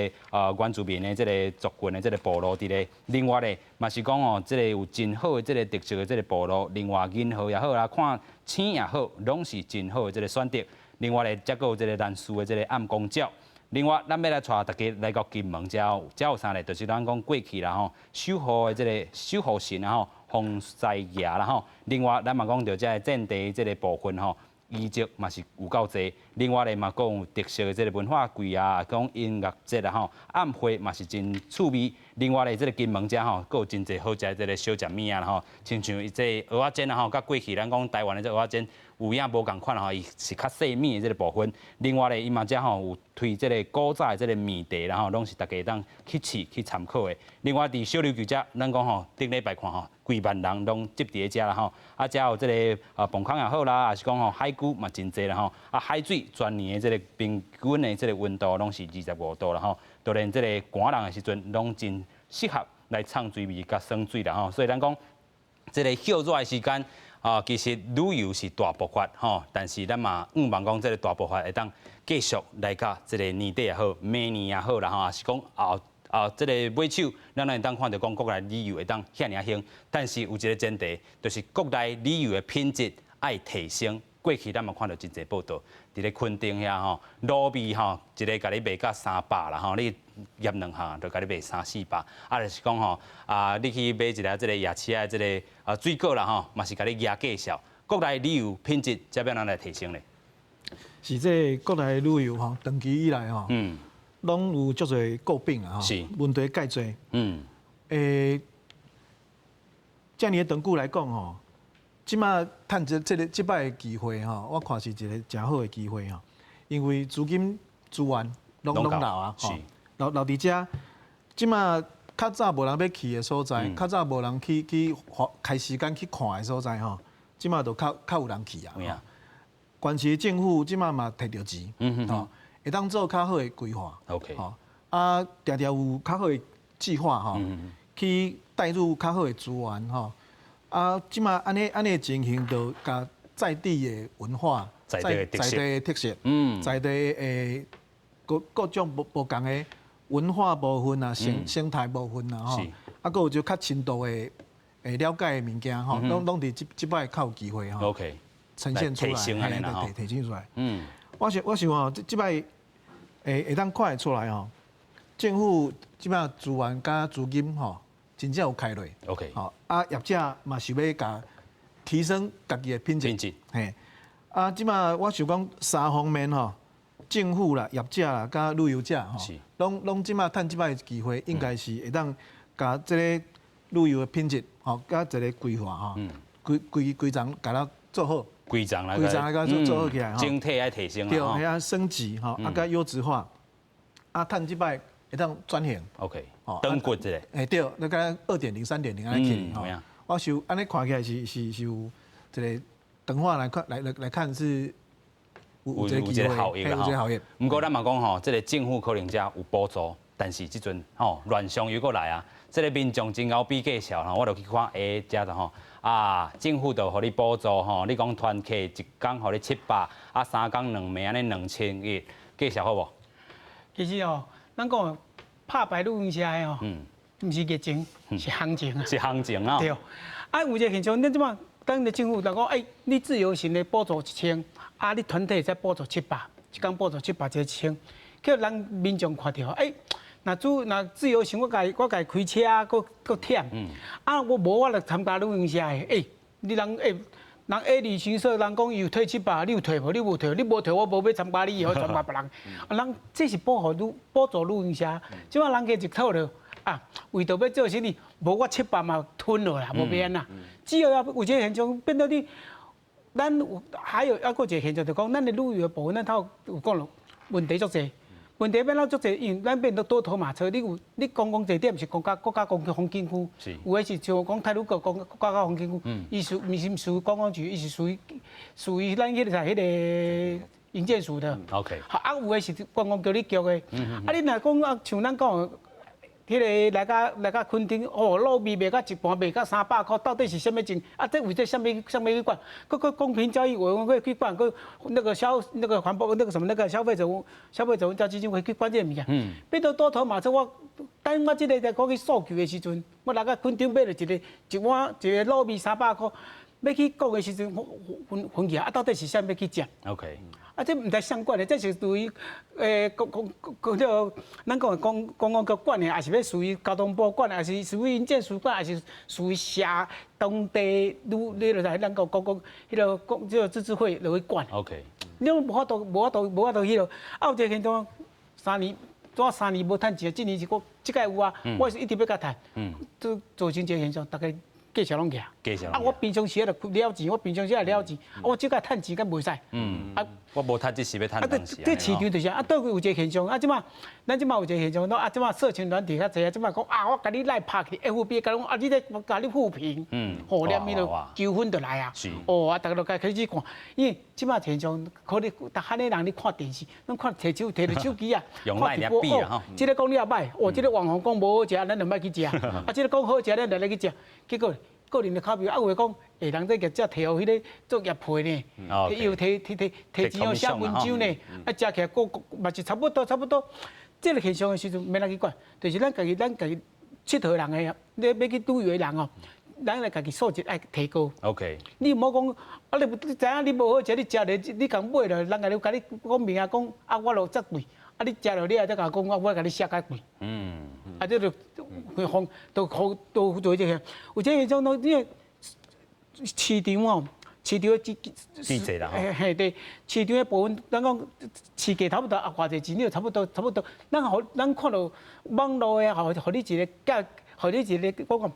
原住民的這个族群的這个部落佇咧。另外咧，嘛是講哦，這个有真好的這个特色的這个部落，另外銀河也好啦，看星也好，攏是真好的這个選擇。另外咧，遮閣有這个蘭嶼的這个暗光鳥。另外，咱欲來帶大家來到金門，遮遮有啥咧？就是咱講過去啦吼，守護的這个守護神啦吼，風師爺啦吼。另外，咱嘛講著遮个戰地這个部分吼，遺跡嘛是有夠濟。另外咧嘛，閣有特色的這个文化季啊，講音樂節啦吼，暗會嘛是真趣味。另外咧，這个金門遮吼，閣有真濟好食的這个小食物仔啦吼，親像伊這蚵仔煎啦吼，佮過去咱講台灣的這蚵仔煎有影無仝款吼，伊是較細膩的這个部分。另外咧，伊嘛遮吼有推這个古早的這个麵茶啦吼，攏是大家會當去試去參考的。另外，佇小琉球遮，咱講吼，頂禮拜看吼，幾萬人攏擠佇咧遮啦吼，啊，遮有這个磅空也好啦，抑是講吼海龜嘛真濟啦吼，啊，海水全年的這个平均的這个溫度攏是25度啦吼，當然這个寒人的時陣攏真適合來藏水味佮耍水啦吼，所以咱講這个歇熱的時間啊，其實旅遊是大爆發吼，但是咱嘛向望講這个大爆發會當繼續來到這个年底也好，明年也好啦吼，抑是講後啊，這个尾手，咱會當看著講國內旅遊會當遐爾仔興，但是有一个前提，就是國內旅遊的品質愛提升。過去咱嘛看著真濟報道，佇咧墾丁遐吼，滷味吼，一个共你賣到300啦吼，你醃兩項就共你賣三四百，啊，就是講吼，啊，你去買一个這个夜市仔這个水果啦吼，嘛是共你壓價數。國內旅遊品質這欲按怎來提升咧？是這個國內旅遊吼，長期以來吼，攏有足濟詬病啊，吼，問題蓋濟。遮爾長久來講吼，這馬趁這個這擺的機會吼，我看是一个誠好的機會吼，因為資金資源攏留啊，吼，留佇遮。這馬較早無人欲去的所在，較早無人去花開時間去看的所在吼，這馬就較有人去啊。縣市政府這馬嘛提著錢，吼，會當做較好的規劃。 吼，啊，定定有較好的計劃吼，去帶入較好的資源吼。啊，這馬按呢按呢情形，就共在地的文化、在地的特色、在地的各各種無無仝的文化部分啊、生生態部分啊，吼，啊，閣有就較深度的會了解的物件吼，攏攏佇這這擺較有機會吼，呈現出來，提提提升出來。我想我想吼，這這擺會會當看會出來吼，政府這擺資源佮資金吼，真正有開落。 吼啊，業者嘛是欲共提升家己的品質。嘿，啊，這擺我想講三方面吼，政府啦、業者啦、佮旅遊者吼，攏攏這擺趁這擺的機會，應該是會當共這个旅遊的品質吼，佮一个規劃吼，規規規層共它做好。規層來，規層來共做做好起來吼，整體愛提升。對，遐升級吼，啊，佮優質化，啊，趁這擺會當轉型。 OK，轉骨一下。欸對，那個2.0、3.0按呢去吼。我想按呢看起來是是是有一个長遠來看來來來看是有有這個效益啦。有這個效益。毋過咱嘛講吼，這个政府可能才有補助，但是這陣吼亂象又閣來啊。這个民眾真𠢕比計數吼，我就去看欸，遮就吼啊，政府就予你補助吼，你講團客一工予你700，啊三工兩暝按呢2100，計數好無？其實哦，咱講拍敗旅行社的哦，毋是疫情，是行情啊。是行情啊。對。啊，有一个現象，恁這擺當地政府就講，欸，你自由行的補助1000，啊，你團體才補助七百，一工補助七百，一个1000，叫人民眾看著，欸，若主若自由行，我家我家開車閣閣忝，啊，我無我來參加旅行社的，欸，你人欸，人 A 旅行社人講伊有退700，你有退無？你無退，你無退，我無欲參加你，我參加別人。啊，人這是保護旅補助旅行社，這擺人家一套落啊，為著欲做生意，無我七百嘛吞落啦，無欲按怎。只要有這个現象變做你，咱有還有猶閣一個現象，就講咱的旅遊的部分，咱頭有講咯，問題足濟。問題變到足濟，因為咱變做多頭馬車。你有你觀光地點是國家國家公風景區，有的是像講太魯閣公國家風景區，伊屬毋是屬於觀光局，伊是屬於屬於咱彼个啥彼个營建署的。 好啊，有的是觀光局你局的。啊，你若講啊，像咱講，彼个來到來到墾丁，哦，滷味賣到一盤賣到300箍，到底是啥物情？啊，這為這啥物啥物去管？閣閣公平交易委員會去管，閣那個消那個環保那個什麼那個消費者消費者文教基金會去管這个物件。變做多頭馬車，我等我這个在講去訴求的時陣，我來到墾丁買著一个一碗一个滷味300箍，欲去講的時陣，我分分去啊，到底是啥物去食？OK。啊，這毋知誰管的，這是屬於公公公這咱講的公公安局管的，還是欲屬於交通部管的，還是屬於營建署管，還是屬於社當地旅你就咱講公公彼个公這个自治會落去管。 OK。你攏無法度，無法度，無法度彼落。啊，有一个現象，三年，怎三年無趁錢，這年是閣這擺有啊，我是一直欲共趁。這造成這個現象，逐家繼續攏徛。啊，我平常時就了錢，我平常時也了錢，啊，我這擺趁錢敢袂使。啊，我無趁這是欲趁當時。這市場就是啊，倒有一個現象啊，這擺咱這擺有一個現象，啊，這擺社群軟體較濟啊，這擺講啊，我共你 LINE 拍去，FB 共講啊，你咧共你負評，吼，連伊就糾紛就來啊。哦，啊，逐家就開始看，因為這擺現象可能逐漢的人咧看電視，攏看提手提著手機啊，看直播哦。這个講你也歹，哦，這个網紅講無好食，咱就莫去食。啊，這个講好食，咱就來去食。結果個人的口味，啊，有的講，欸，人這業者提予彼个做業配呢，伊有提提提提錢予寫文章呢，啊，食起來閣嘛是差不多差不多。這个現象的時陣，免人去管，就是咱家己咱家己𨑨迌人的，你欲去旅遊的人哦，咱來家己素質愛提高。 你毋好講，啊，你你知影你無好食，你食咧你共買落，人共你共你講明啊，講啊，我落遮貴，啊，你食落了後才共我講，我共你寫較貴。啊，這就會放都好都做這個，有這個種攏因為市場哦，市場的濟啦，嘿嘿對，市場的部分，咱講市價差不多啊，偌濟錢，你就差不多差不多。咱予咱看著網路的，予予你一個價，予你一個我講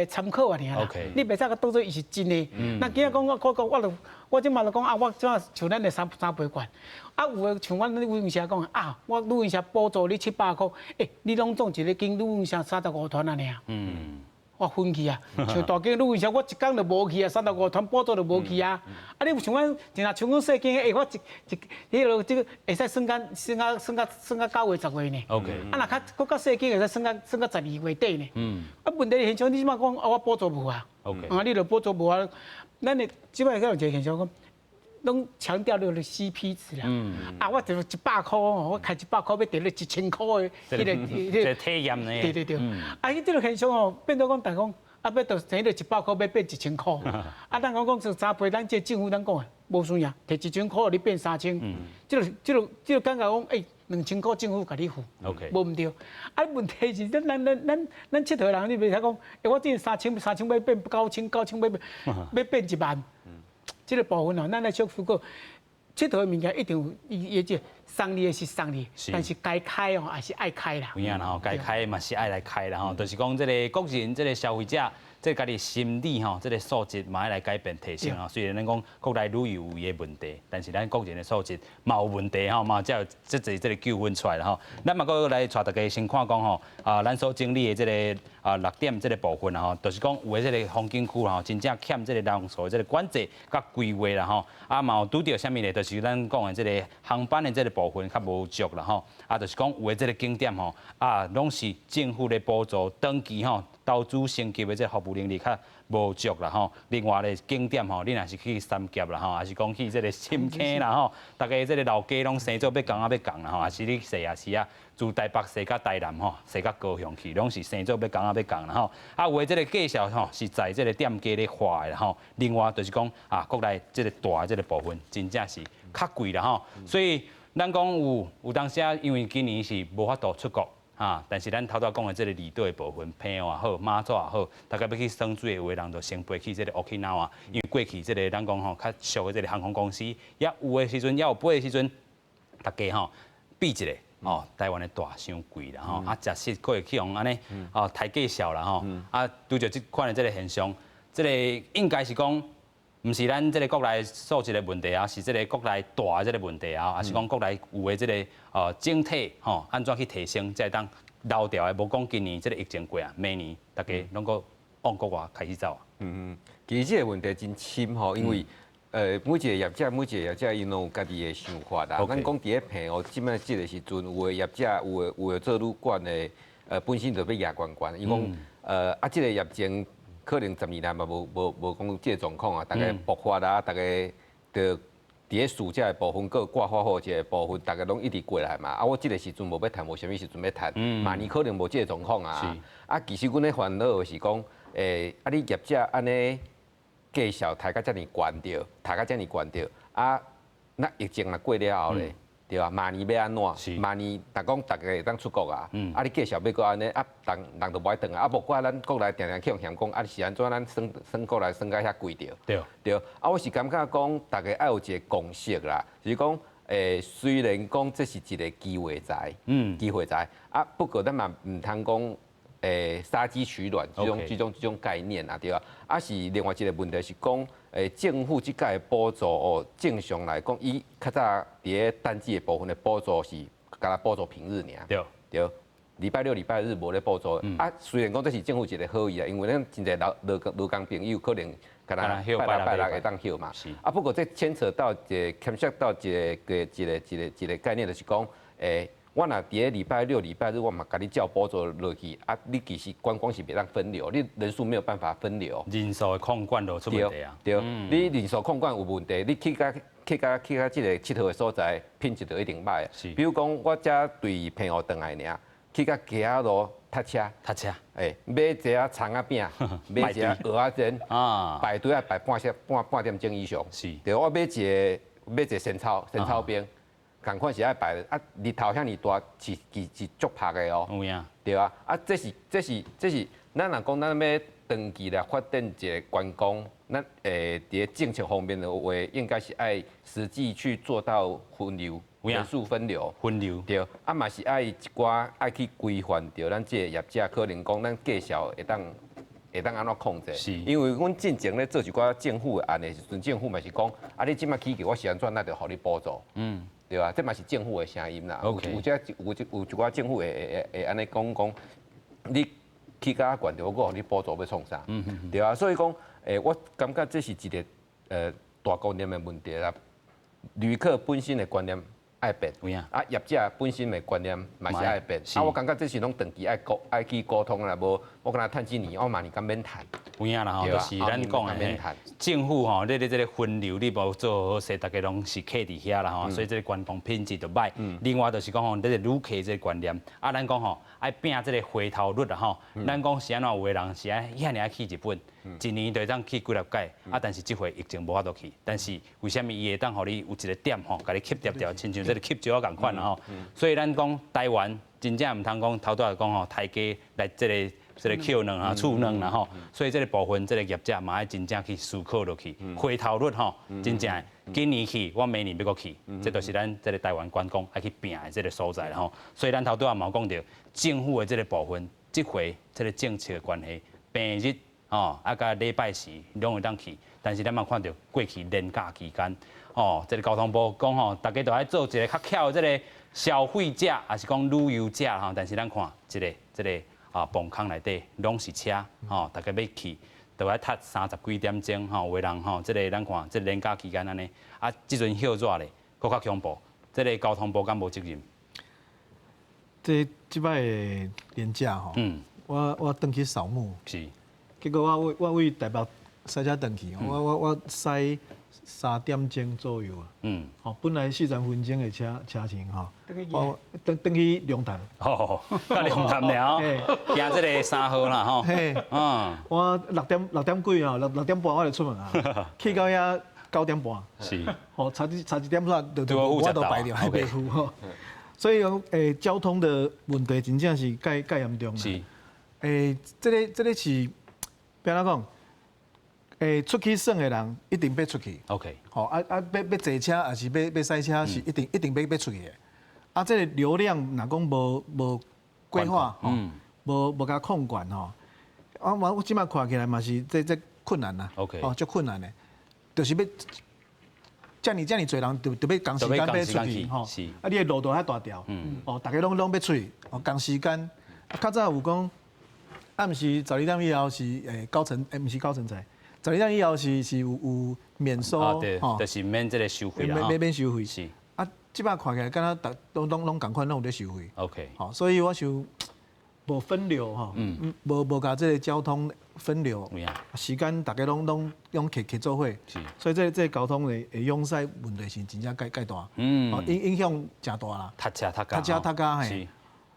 參考爾啦。你袂使共當做伊是真的。咱今仔講我我我就我這馬就講啊，我這馬像咱的三三倍券，啊有的像阮旅行社講啊，我旅行社補助你700箍，欸，你攏總一个間旅行社35團爾。我分去啊，像大間旅行社，我一工就無去啊，35團補助就無去啊。啊，你有想講，真若像講細間，欸，我一彼落這個會使算甲算甲算甲算甲9月10月呢。 啊，若較閣較細間會使算甲算甲12月底呢。啊，問題現象你這擺講啊，我補助無啊。 啊，你著補助無啊？咱的這擺有一個現象講，攏強調你個 CP 值啦。啊，我就100箍，我開100箍欲摕你1000箍的彼個彼個體驗呢？對對對。啊，彼這個現象哦，變做講，逐家講啊，欲到生到100箍欲變1000箍。啊，咱講講說三倍，咱這政府咱講的無需要，摕1000箍予你變3000。這個感覺講，欸，2000箍政府共你付，無毋對。啊，問題是咱咱咱咱咱𨑨迌人，你袂使講，欸，我這三千三千欲變9000，9000欲欲變1萬。這個部分哦，咱來小思考，𨑨迌的物件一定有伊伊這送你的是送你，但是該開哦，也是愛開啦。有影啦吼，該開嘛是愛來開啦吼，就是講這個國人這個消費者，這家己心理吼，這個素質嘛愛來改變提升吼。雖然咱講國內旅遊有伊的問題，但是咱國人的素質嘛有問題吼，嘛才有這濟這個糾紛出來啦吼。咱嘛閣來帶大家先看講吼，啊，咱所整理的這個啊六點這個部分啦吼，就是講有的這個風景區吼，真正欠這個人數的這個管制佮規劃啦吼。啊，嘛有拄著啥物咧？就是咱講的這個航班的這個部分較無足啦吼。啊，就是講有的這個景點吼，啊，攏是政府咧補助，長期吼投資升級的這個服務能力較無足啦吼。另外咧景點吼，你若是去三峽啦吼，還是講去這個深坑啦吼，逐家這個老街攏生做欲仝仔欲仝啦吼，還是你踅夜市啊，自台北踅到台南吼，踅到高雄去，攏是生做欲仝仔欲仝啦吼。啊，有的這個介紹吼，是在這個店家咧畫的啦吼。另外就是講啊，國內這個大的這個部分，真正是較貴啦吼。所以咱講有當時啊，因為今年是無法度出國。啊！但是咱頭拄講的這個離島的部分，澎湖也好，馬祖也好，大家欲去耍水的有的人就先飛去這個 Okinawa，因為過去這個咱講吼較俗的這個航空公司，也有的時陣，也有飛的時陣，大家吼比一下哦，台灣的大傷貴啦吼，啊，食食閣會去予按呢哦抬價數啦吼，啊，拄著這款的這個現象，這個應該是講。毋是咱這個國內素質的問題啊，是這個國內大的這個問題啊，還是講國內有的這個整體吼，按怎去提升，才會當留牢的？無講今年這個疫情過啊，明年大家攏閣往國外開始走。嗯嗯，其實這個問題真深吼，因為每一個業者，每一個業者𪜶攏有家己的想法啦。咱講佇咧澎湖，這擺這個時陣，有的業者有的做旅館的，本身就欲壓懸懸，伊講啊，這個疫情。可能12年嘛，無無無講這個狀況啊，逐家爆發啊，逐家就佇咧暑假的部分，閣掛發貨這個部分，逐家攏一直過來嘛。啊，我這個時陣無欲趁，無啥物時陣欲趁，明年可能無這個狀況啊。啊，其實阮咧煩惱的是講，啊，你業者按呢價數抬甲遮爾懸著，抬甲遮爾懸著，啊，那疫情若過了後咧？對啊，明年欲按怎？明年逐講逐家會當出國啊，啊你繼續欲閣按呢，啊人人就無愛轉來，啊無怪咱國內定定去予嫌講，啊是按怎咱耍耍國內耍甲遐貴著？對，啊我是感覺講，逐家愛有一個共識啦，就是講，雖然講這是一個機會財，機會財，啊不過咱嘛毋通講，殺雞取卵這種這種這種概念啊，對啊，啊是另外一個問題是講。政府這屆的補助哦，正常來講，伊較早佇咧淡季的部分的補助是敢若補助平日爾，對，禮拜六、禮拜日無咧補助。啊，雖然講這是政府一個好意啊，因為咱真濟勞勞勞工朋友可能敢若拜六拜六會當歇嘛。啊，不過這牽扯到一個牽涉到一個一個一個一個概念，就是講，我若佇咧禮拜六、禮拜日，我嘛共你照補助落去，啊，你其實觀光是袂當分流，你人數沒有辦法分流。人數的控管就出問題啊。對，你人數控管有問題，你去到去到去到這個𨑨迌的所在，品質就一定歹。比如講，我才對澎湖轉來爾，去到街仔路塞車。塞車。買一個蔥仔餅，買一個蚵仔煎，啊，排隊愛排半小半半點鐘以上。對，我買一個買一個仙草仙草冰。仝款是愛排啊，日頭遐爾大，是是是足曝的哦。有影。對啊，啊，這是這是這是，咱若講咱欲長期來發展一個觀光，咱佇咧政策方面的話，應該是愛實際去做到分流，人數分流。分流。對，啊嘛是愛一寡愛去規範著咱這個業者，可能講咱價數會當會當按怎控制？因為阮進前咧做一寡政府的案的時陣，政府嘛是講，啊你這擺起價，我是按怎，咱就予你補助。對啊，這嘛是政府的聲音啦。有這有有一寡政府會會會按呢講講，你起較懸著，我閣予你補助欲創啥？對啊，所以講，我感覺這是一個大觀念的問題啦。旅客本身的觀念愛變，啊業者本身的觀念嘛是愛變。啊，我感覺這是攏長期愛溝愛去溝通啦，無我敢若趁一年，我明年敢免趁。有影啦吼，就是咱講的政府吼，你這个分流你無做好勢，逐家攏是卡佇遐啦吼，所以這个觀光品質就䆀。另外就是講吼，這个旅客這个觀念，啊，咱講吼愛拼這个回頭率啦吼。咱講是按怎有的人是愛遐爾愛去日本，一年就會當去幾若擺，啊，但是這回疫情無法度去。但是為啥物伊會當予你有一个點吼，共你吸著著，親像這个吸石仔仝款啦吼。所以咱講台灣真正毋通講頭拄仔講吼，刣雞來這个。這个抾卵啊，儲卵啦吼，所以這个部分，這个業者嘛愛真正去思考落去，回頭率吼，真正今年去，我明年欲閣去，這就是咱這个台灣觀光愛去拼的這个所在啦吼。所以咱頭拄仔嘛有講著，政府的這个部分，這回這个政策的關係，平日吼啊，佮禮拜四攏會當去，但是咱嘛看著過去連假期間，哦，這个交通部講吼，逐家都愛做一个較巧的這个消費者，抑是講旅遊者吼，但是咱看這个這个。啊，磅空內底攏是車，吼，逐家欲去，都愛塞三十幾點鐘，吼，有的人吼，這个咱看，這个連假期間按呢，啊，這陣歇熱咧，閣較恐怖，這个交通部敢無責任？這這擺的連假吼，我轉去掃墓，結果我為台北駛車轉去，我駛3點鐘左右啊，吼，本來40分鐘的車程吼，我轉轉去龍潭，哦，到龍潭了，行這个3號啦吼，我6點幾啊，6點半我就出門啊，去到遐9點半，吼，差一點仔就我都排著還袂赴吼，所以講交通的問題真正是蓋蓋嚴重。這个是欲按怎講？出去耍的人一定欲出去。 吼啊啊，欲欲坐車抑是欲欲駛車是一定一定欲欲出去的。啊，這个流量若講無無規劃，無無共控管吼，啊我這擺看起來嘛是這這困難啦。 哦，足困難的，就是欲遮爾遮爾濟人，就就欲仝時間欲出去吼。啊，你的路途遐大條，哦，逐家攏攏欲出去，哦，仝時間。啊，較早有講，暗時12點以後是高層，毋是高層仔。12點以後是有有免收，啊對，就是免這个收費啦，免免收費。啊，這擺看起來敢若逐攏攏攏仝款，攏有咧收費。 吼，所以我想無分流吼，無無共這个交通分流，時間逐家攏攏攏揢揢做伙，所以這這个交通的的擁塞問題是真正蓋蓋大，影影響誠大啦。塞車塞塞車塞甲嘿，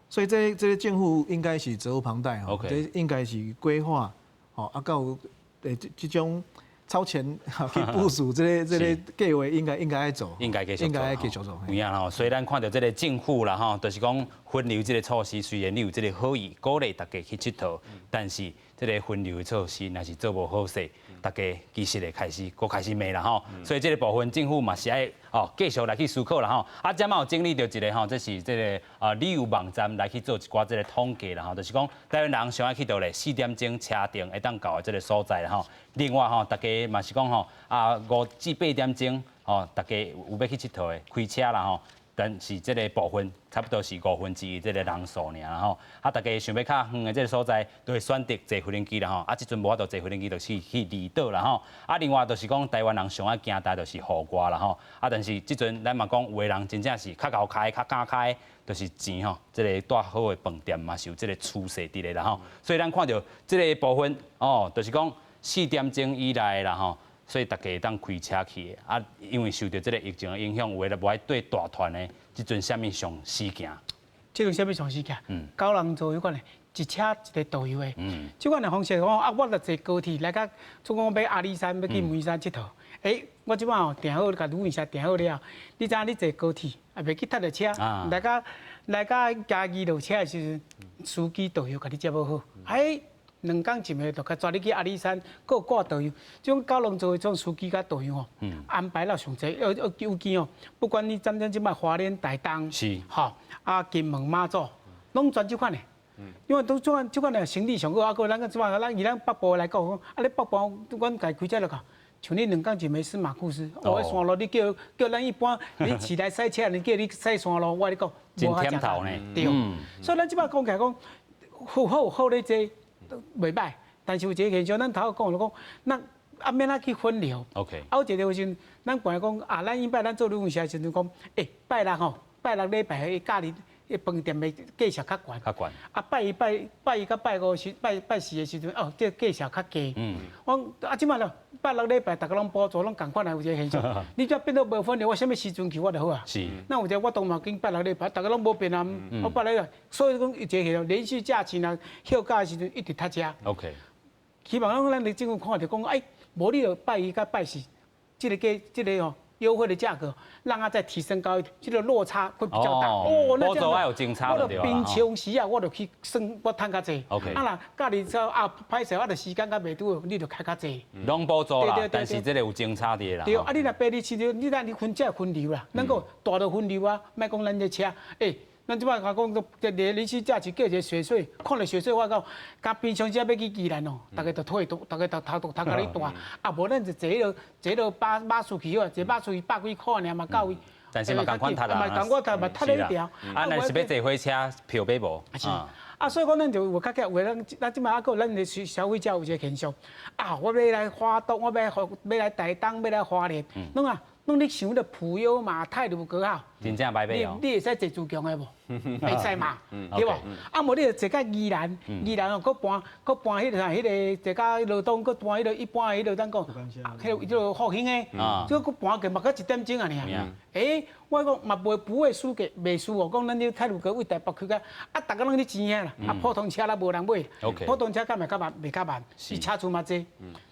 所以這這个政府應該是責無旁貸吼，這應該是規劃吼，啊，閣有。這這種超前去部署這个這个計劃，應該應該愛做，應該繼續應該愛繼續做。有影吼，所以咱看著這个政府啦吼，就是講分流這个措施，雖然你有這个好意，鼓勵逐家去𨑨迌，但是這个分流的措施若是做無好勢，逐家其實會開始閣開始罵啦吼。所以這个部分政府嘛是愛哦繼續來去思考啦吼。啊，這擺有整理著一个吼，這是這个啊旅遊網站來去做一寡這个統計啦吼，就是講台灣人上愛去佗咧4點鐘車程會當到的這个所在啦吼。另外吼，逐家嘛是講吼啊5至8點鐘吼，逐家有欲去𨑨迌的開車啦吼。但是這个部分差不多是1/5這个人數爾啦吼，啊，逐家想欲較遠的這个所在，都會選擇坐飛輪機啦吼，啊，這陣無法度坐飛輪機，就是去離島啦吼，啊，另外就是講台灣人上愛行的就是戶外啦吼，啊，但是這陣咱嘛講有的人真正是較𠢕開、較敢開，就是錢吼，這个蹛好的飯店嘛是有這个趨勢佇咧啦吼，所以咱看著這个部分哦，就是講4點鐘以內啦吼。所以逐家會當開車去的，啊，因為受著這个疫情的影響，有的無愛綴大團的，這陣啥物上死行？這陣啥物上死行？九人座彼款的，一車一个導遊的。這款的方式講啊，我著坐高鐵來到，總講欲阿里山，欲去梅山𨑨迌。欸，我這擺哦訂好，共旅行社訂好了，你知影你坐高鐵也袂去塞著車，來到嘉義落車的時陣，司機導遊共你接好好。欸，2工一暝就共帶你去阿里山，閣有掛導遊，這種九龍座的這種司機佮導遊吼，安排了上濟，尤尤其哦，不管你踮踮這擺花蓮、台東，吼，啊金門、馬祖，攏全這款的。因為都這款這款的生理上好，啊，閣咱這擺咱以咱北部來講，啊，你北部阮家開車就到，像你2工一暝司馬庫斯，哦，山路你叫叫咱一般你市內駛車，你叫你駛山路，我跟你講，真忝頭呢。對，所以咱這擺講起來講，好好好咧坐。袂䆀。但是有一个現象，咱頭講就講，咱啊欲按怎去分流。 啊，有一個時陣，咱本來講啊，咱以擺咱做旅行社的時陣講，欸，拜六吼，拜六禮拜彼假日，彼飯店的價數較懸。較懸。啊，拜一拜拜一佮拜五時拜拜四的時陣，哦，這個價數較低。我講啊，這擺咯，拜六禮拜逐家攏補助，攏仝款啊，有這個現象。你這變做無分流，我啥物時陣去我就好啊。那有一個我當嘛緊拜六禮拜，逐家攏無變啊。我拜六，所以講一個現象，連續假期若休假的時陣一直塞車。 希望講咱的政府看著講，哎，無你就拜一佮拜四，這個價，這個吼優惠的價格，讓它再提升高一點，這個落差會比較大。哦，那這樣我就平常時啊，我就去算我趁較濟。 啊若假日之後啊，歹勢我就時間較袂拄，你就開較濟。攏補助啦，但是這個有政策佇啦。對，啊，你若平日時陣，你咱你分這分流啦，咱閣大路分流啊，莫講咱這車，欸。咱這擺講講，這臨時假期叫一個雪隧，看著雪隧，我講，佮平常時欲去宜蘭哦，逐家就退，逐家就頭頭共你大，啊無咱就坐彼个坐彼个巴巴士去好，坐巴士去百幾箍爾嘛夠位。但是嘛仝款塞啦。嘛仝款塞嘛塞咧一條。啊，若是欲坐火車，票買無？是。啊，所以講咱就有較較有咱咱這擺猶閣有咱的消費者有一個現象，啊，我欲來花東，我欲欲來台東，欲來花蓮，攏啊。攏咧想彼个普悠瑪、太魯閣號，真正䆀買哦！你會使坐自強的無？會使嘛？對無？啊，無你就坐到宜蘭，宜蘭哦，閣搬閣搬彼個啥？彼个坐到羅東，閣搬彼個一般的彼個咱講，彼個彼個復興的，這閣搬過嘛，閣一點鐘爾。欸，我講嘛袂不會輸給，袂輸哦。講咱這太魯閣位台北去到，啊，逐家攏咧錢遐啦，啊，普通車也無人買，普通車敢會較慢，袂較慢，伊車次嘛濟。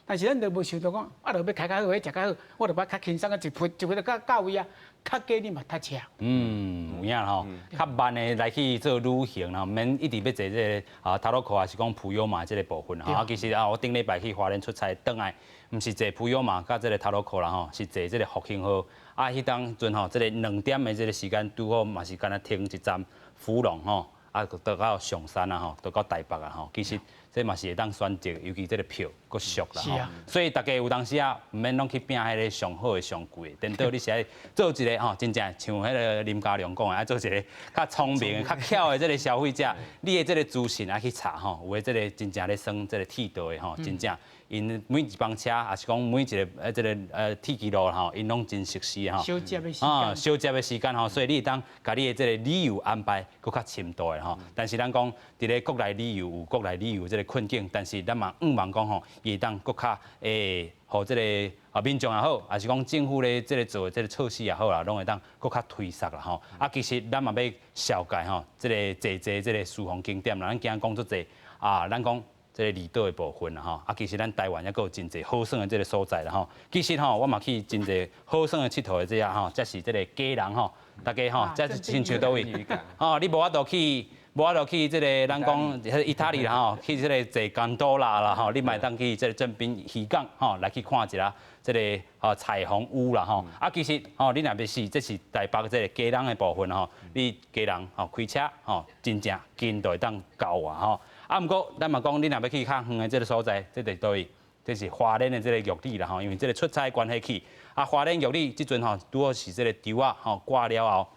但是咱就無想到講，啊，著欲開較好，欲食較好，我著欲較輕鬆啊，一批一批就到到位啊，較低你嘛塞車。嗯，有影吼，較慢的來去做旅行啦，毋免一直欲坐這个啊タロコ還是講普悠瑪這个部分吼。啊，其實啊，我頂禮拜去花蓮出差，轉來，毋是坐普悠瑪佮這个タロコ啦吼，是坐這个復興號。啊，彼當陣吼，這个兩點的這个時間拄好嘛是敢若停一站福隆吼，啊，就到上山啊吼，就到台北啊吼，其實。這嘛是會當選擇，尤其這个票閣俗啦吼，所以逐家有當時啊，毋免攏去拚彼个上好的、上貴的，顛倒你是愛做一个吼，真正像彼个林家良講的，愛做一个較聰明的、較巧的這个消費者，你的這个資訊愛去查吼，有的這个真正咧耍這个鐵道的吼，真正𪜶每一班車，抑是講每一个這个鐵支路吼，𪜶攏真熟悉吼。相接的時間。相接的時間吼，所以你會當共你的這个旅遊安排閣較深度的吼。但是咱講佇咧國內旅遊有國內旅遊這个困境，但是咱嘛向望講吼，伊會當閣較會，予這个啊民眾也好，抑是講政府咧這个做的這个措施也好啦，攏會當閣較推捒啦吼。啊，其實咱嘛欲紹介吼，這个濟濟這个私房景點啦，咱今講足濟啊，咱講這个離島的部分啦吼。啊，其實咱台灣猶閣有真濟好耍的這个所在啦吼。其實吼，我嘛去真濟好耍的𨑨迌的這个吼，這是這个基隆吼，大家吼，這是親像佗位？吼，你無法度去。無法度去這个，咱講彼意大利啦吼，去這个坐貢多拉啦吼，你嘛會當去這个正濱漁港吼，來去看一下這个啊彩虹屋啦吼。啊，其實吼，你若欲是這是台北這个基隆的部分吼，你基隆吼開車吼，真正近就會當到啊吼。啊，毋過咱嘛講，你若欲去較遠的這个所在，這就是佗位？這是花蓮的這個玉里啦吼，因為這个出差關係去。啊，花蓮玉里這陣吼拄好是這个稻仔吼割了後。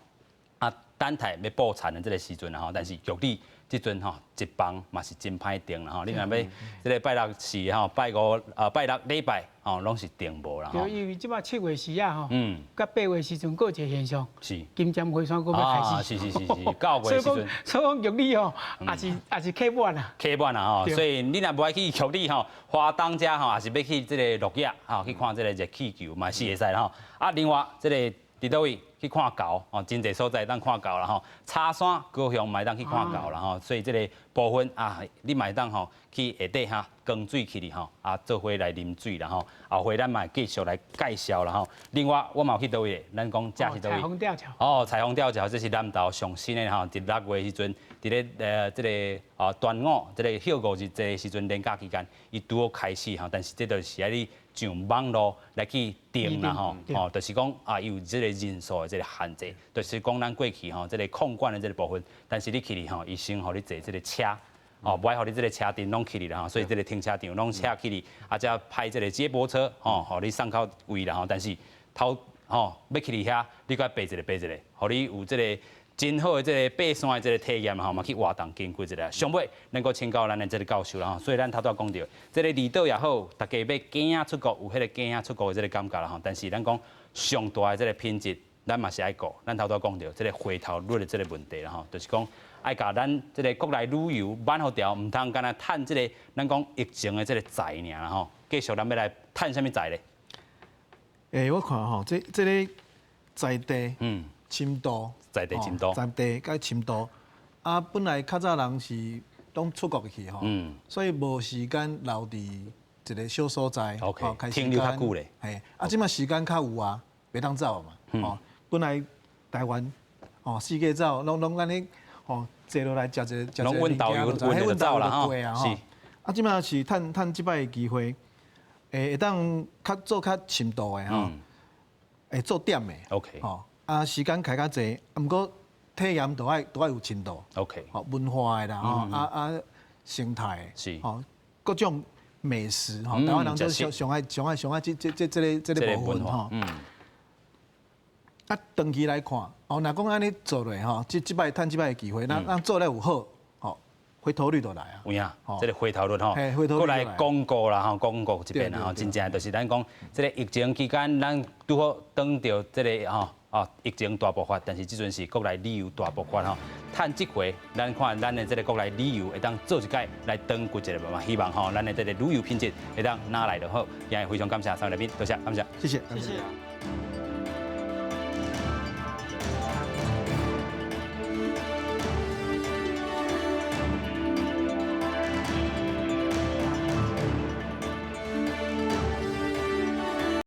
啊，等待欲布田的這个時陣啦吼，但是玉里這陣吼一房嘛是真歹訂啦吼。你若欲這个拜六四吼，拜五啊拜六禮拜吼，攏是訂無啦吼。對，因為這擺七月時啊吼，佮八月時陣閣有一个現象，金針花山閣欲開始。是是是是，九月時陣。所以講玉里吼，也是也是客滿啊。客滿啊吼，所以你若無愛去玉里吼，花東遮吼，抑是欲去這个鹿野吼，去看這个熱氣球嘛是會使啦吼。啊，另外這个佇佗位？去看猴哦，真濟所在會當看猴啦吼。柴山高雄嘛會當去看猴啦吼，所以這个部分啊，你嘛會當吼去下底哈扛水去哩吼，啊做伙來啉水啦吼。後回咱嘛會繼續來介紹啦吼。另外我嘛有去佗位，咱講這是佗位？彩虹吊橋。哦，彩虹吊橋這是南投上新的吼，佇6月時陣，佇咧這个啊端午這个歇五日節的時陣連假期間，伊拄好開始吼，但是這就是愛你上網路來去訂啦吼，哦，就是講啊，伊有這个人數的這个限制，就是講咱過去吼這个控管的這个部分，但是你去哩吼，伊先予你坐這个車，哦，無愛予你這个車陣攏去哩啦吼，所以這个停車場攏車去哩，啊，才派這个接駁車吼，予你送到位啦吼，但是頭吼欲去哩遐，你閣愛爬一个爬一个，予你有這个。真好的這個爬山的這個體驗吼，嘛去活動經過一下。上尾能夠請教咱的這個教授啦吼，所以咱頭拄仔講著，這個離島也好，大家欲驚出國有彼個驚出國的這個感覺啦吼。但是咱講上大的這個品質，咱嘛是愛顧。咱頭拄仔講著這個回頭率的這個問題啦吼，就是講愛共咱這個國內旅遊挽予牢，毋通干焦趁這個咱講疫情的這個財爾啦吼。繼續咱欲來趁啥物財咧？我看吼，這個在地深度，在地深度，在地佮深度。啊，本來較早人是攏出國去吼，所以無時間留佇一個小所在，OK，停留較久咧。嘿，啊，這擺時間較有啊，袂當走嘛。哦，本來台灣哦，四界走，攏攏按呢，吼，坐落來食一個，食一個攏阮導遊，阮就走啦吼。是。啊，這擺是趁趁這擺的機會，會當較做較深度的吼，會做點的。 吼，啊，時間開較濟，啊，毋過體驗都愛有深度。 吼，文化的啦，吼，啊啊，生態的，吼，各種美食，吼，台灣人都上上愛上愛上愛這個部分吼。啊，長期來看，哦，若講按呢做落吼，這擺趁這擺的機會，咱做咧有好，吼，回頭率就來啊。有影，這個回頭率吼，過來廣告啦吼，廣告這邊啦吼，真正就是咱講，這個疫情期間，咱拄好擋著這個吼，哦，疫情大爆發，但是這陣是國內旅遊大爆發吼。趁這回，咱看咱的這個國內旅遊會當做一擺來轉骨一下嘛，希望吼，咱的這個旅遊品質會當拿來就好。今日非常感謝三位來賓，多謝，感謝，謝謝，謝謝。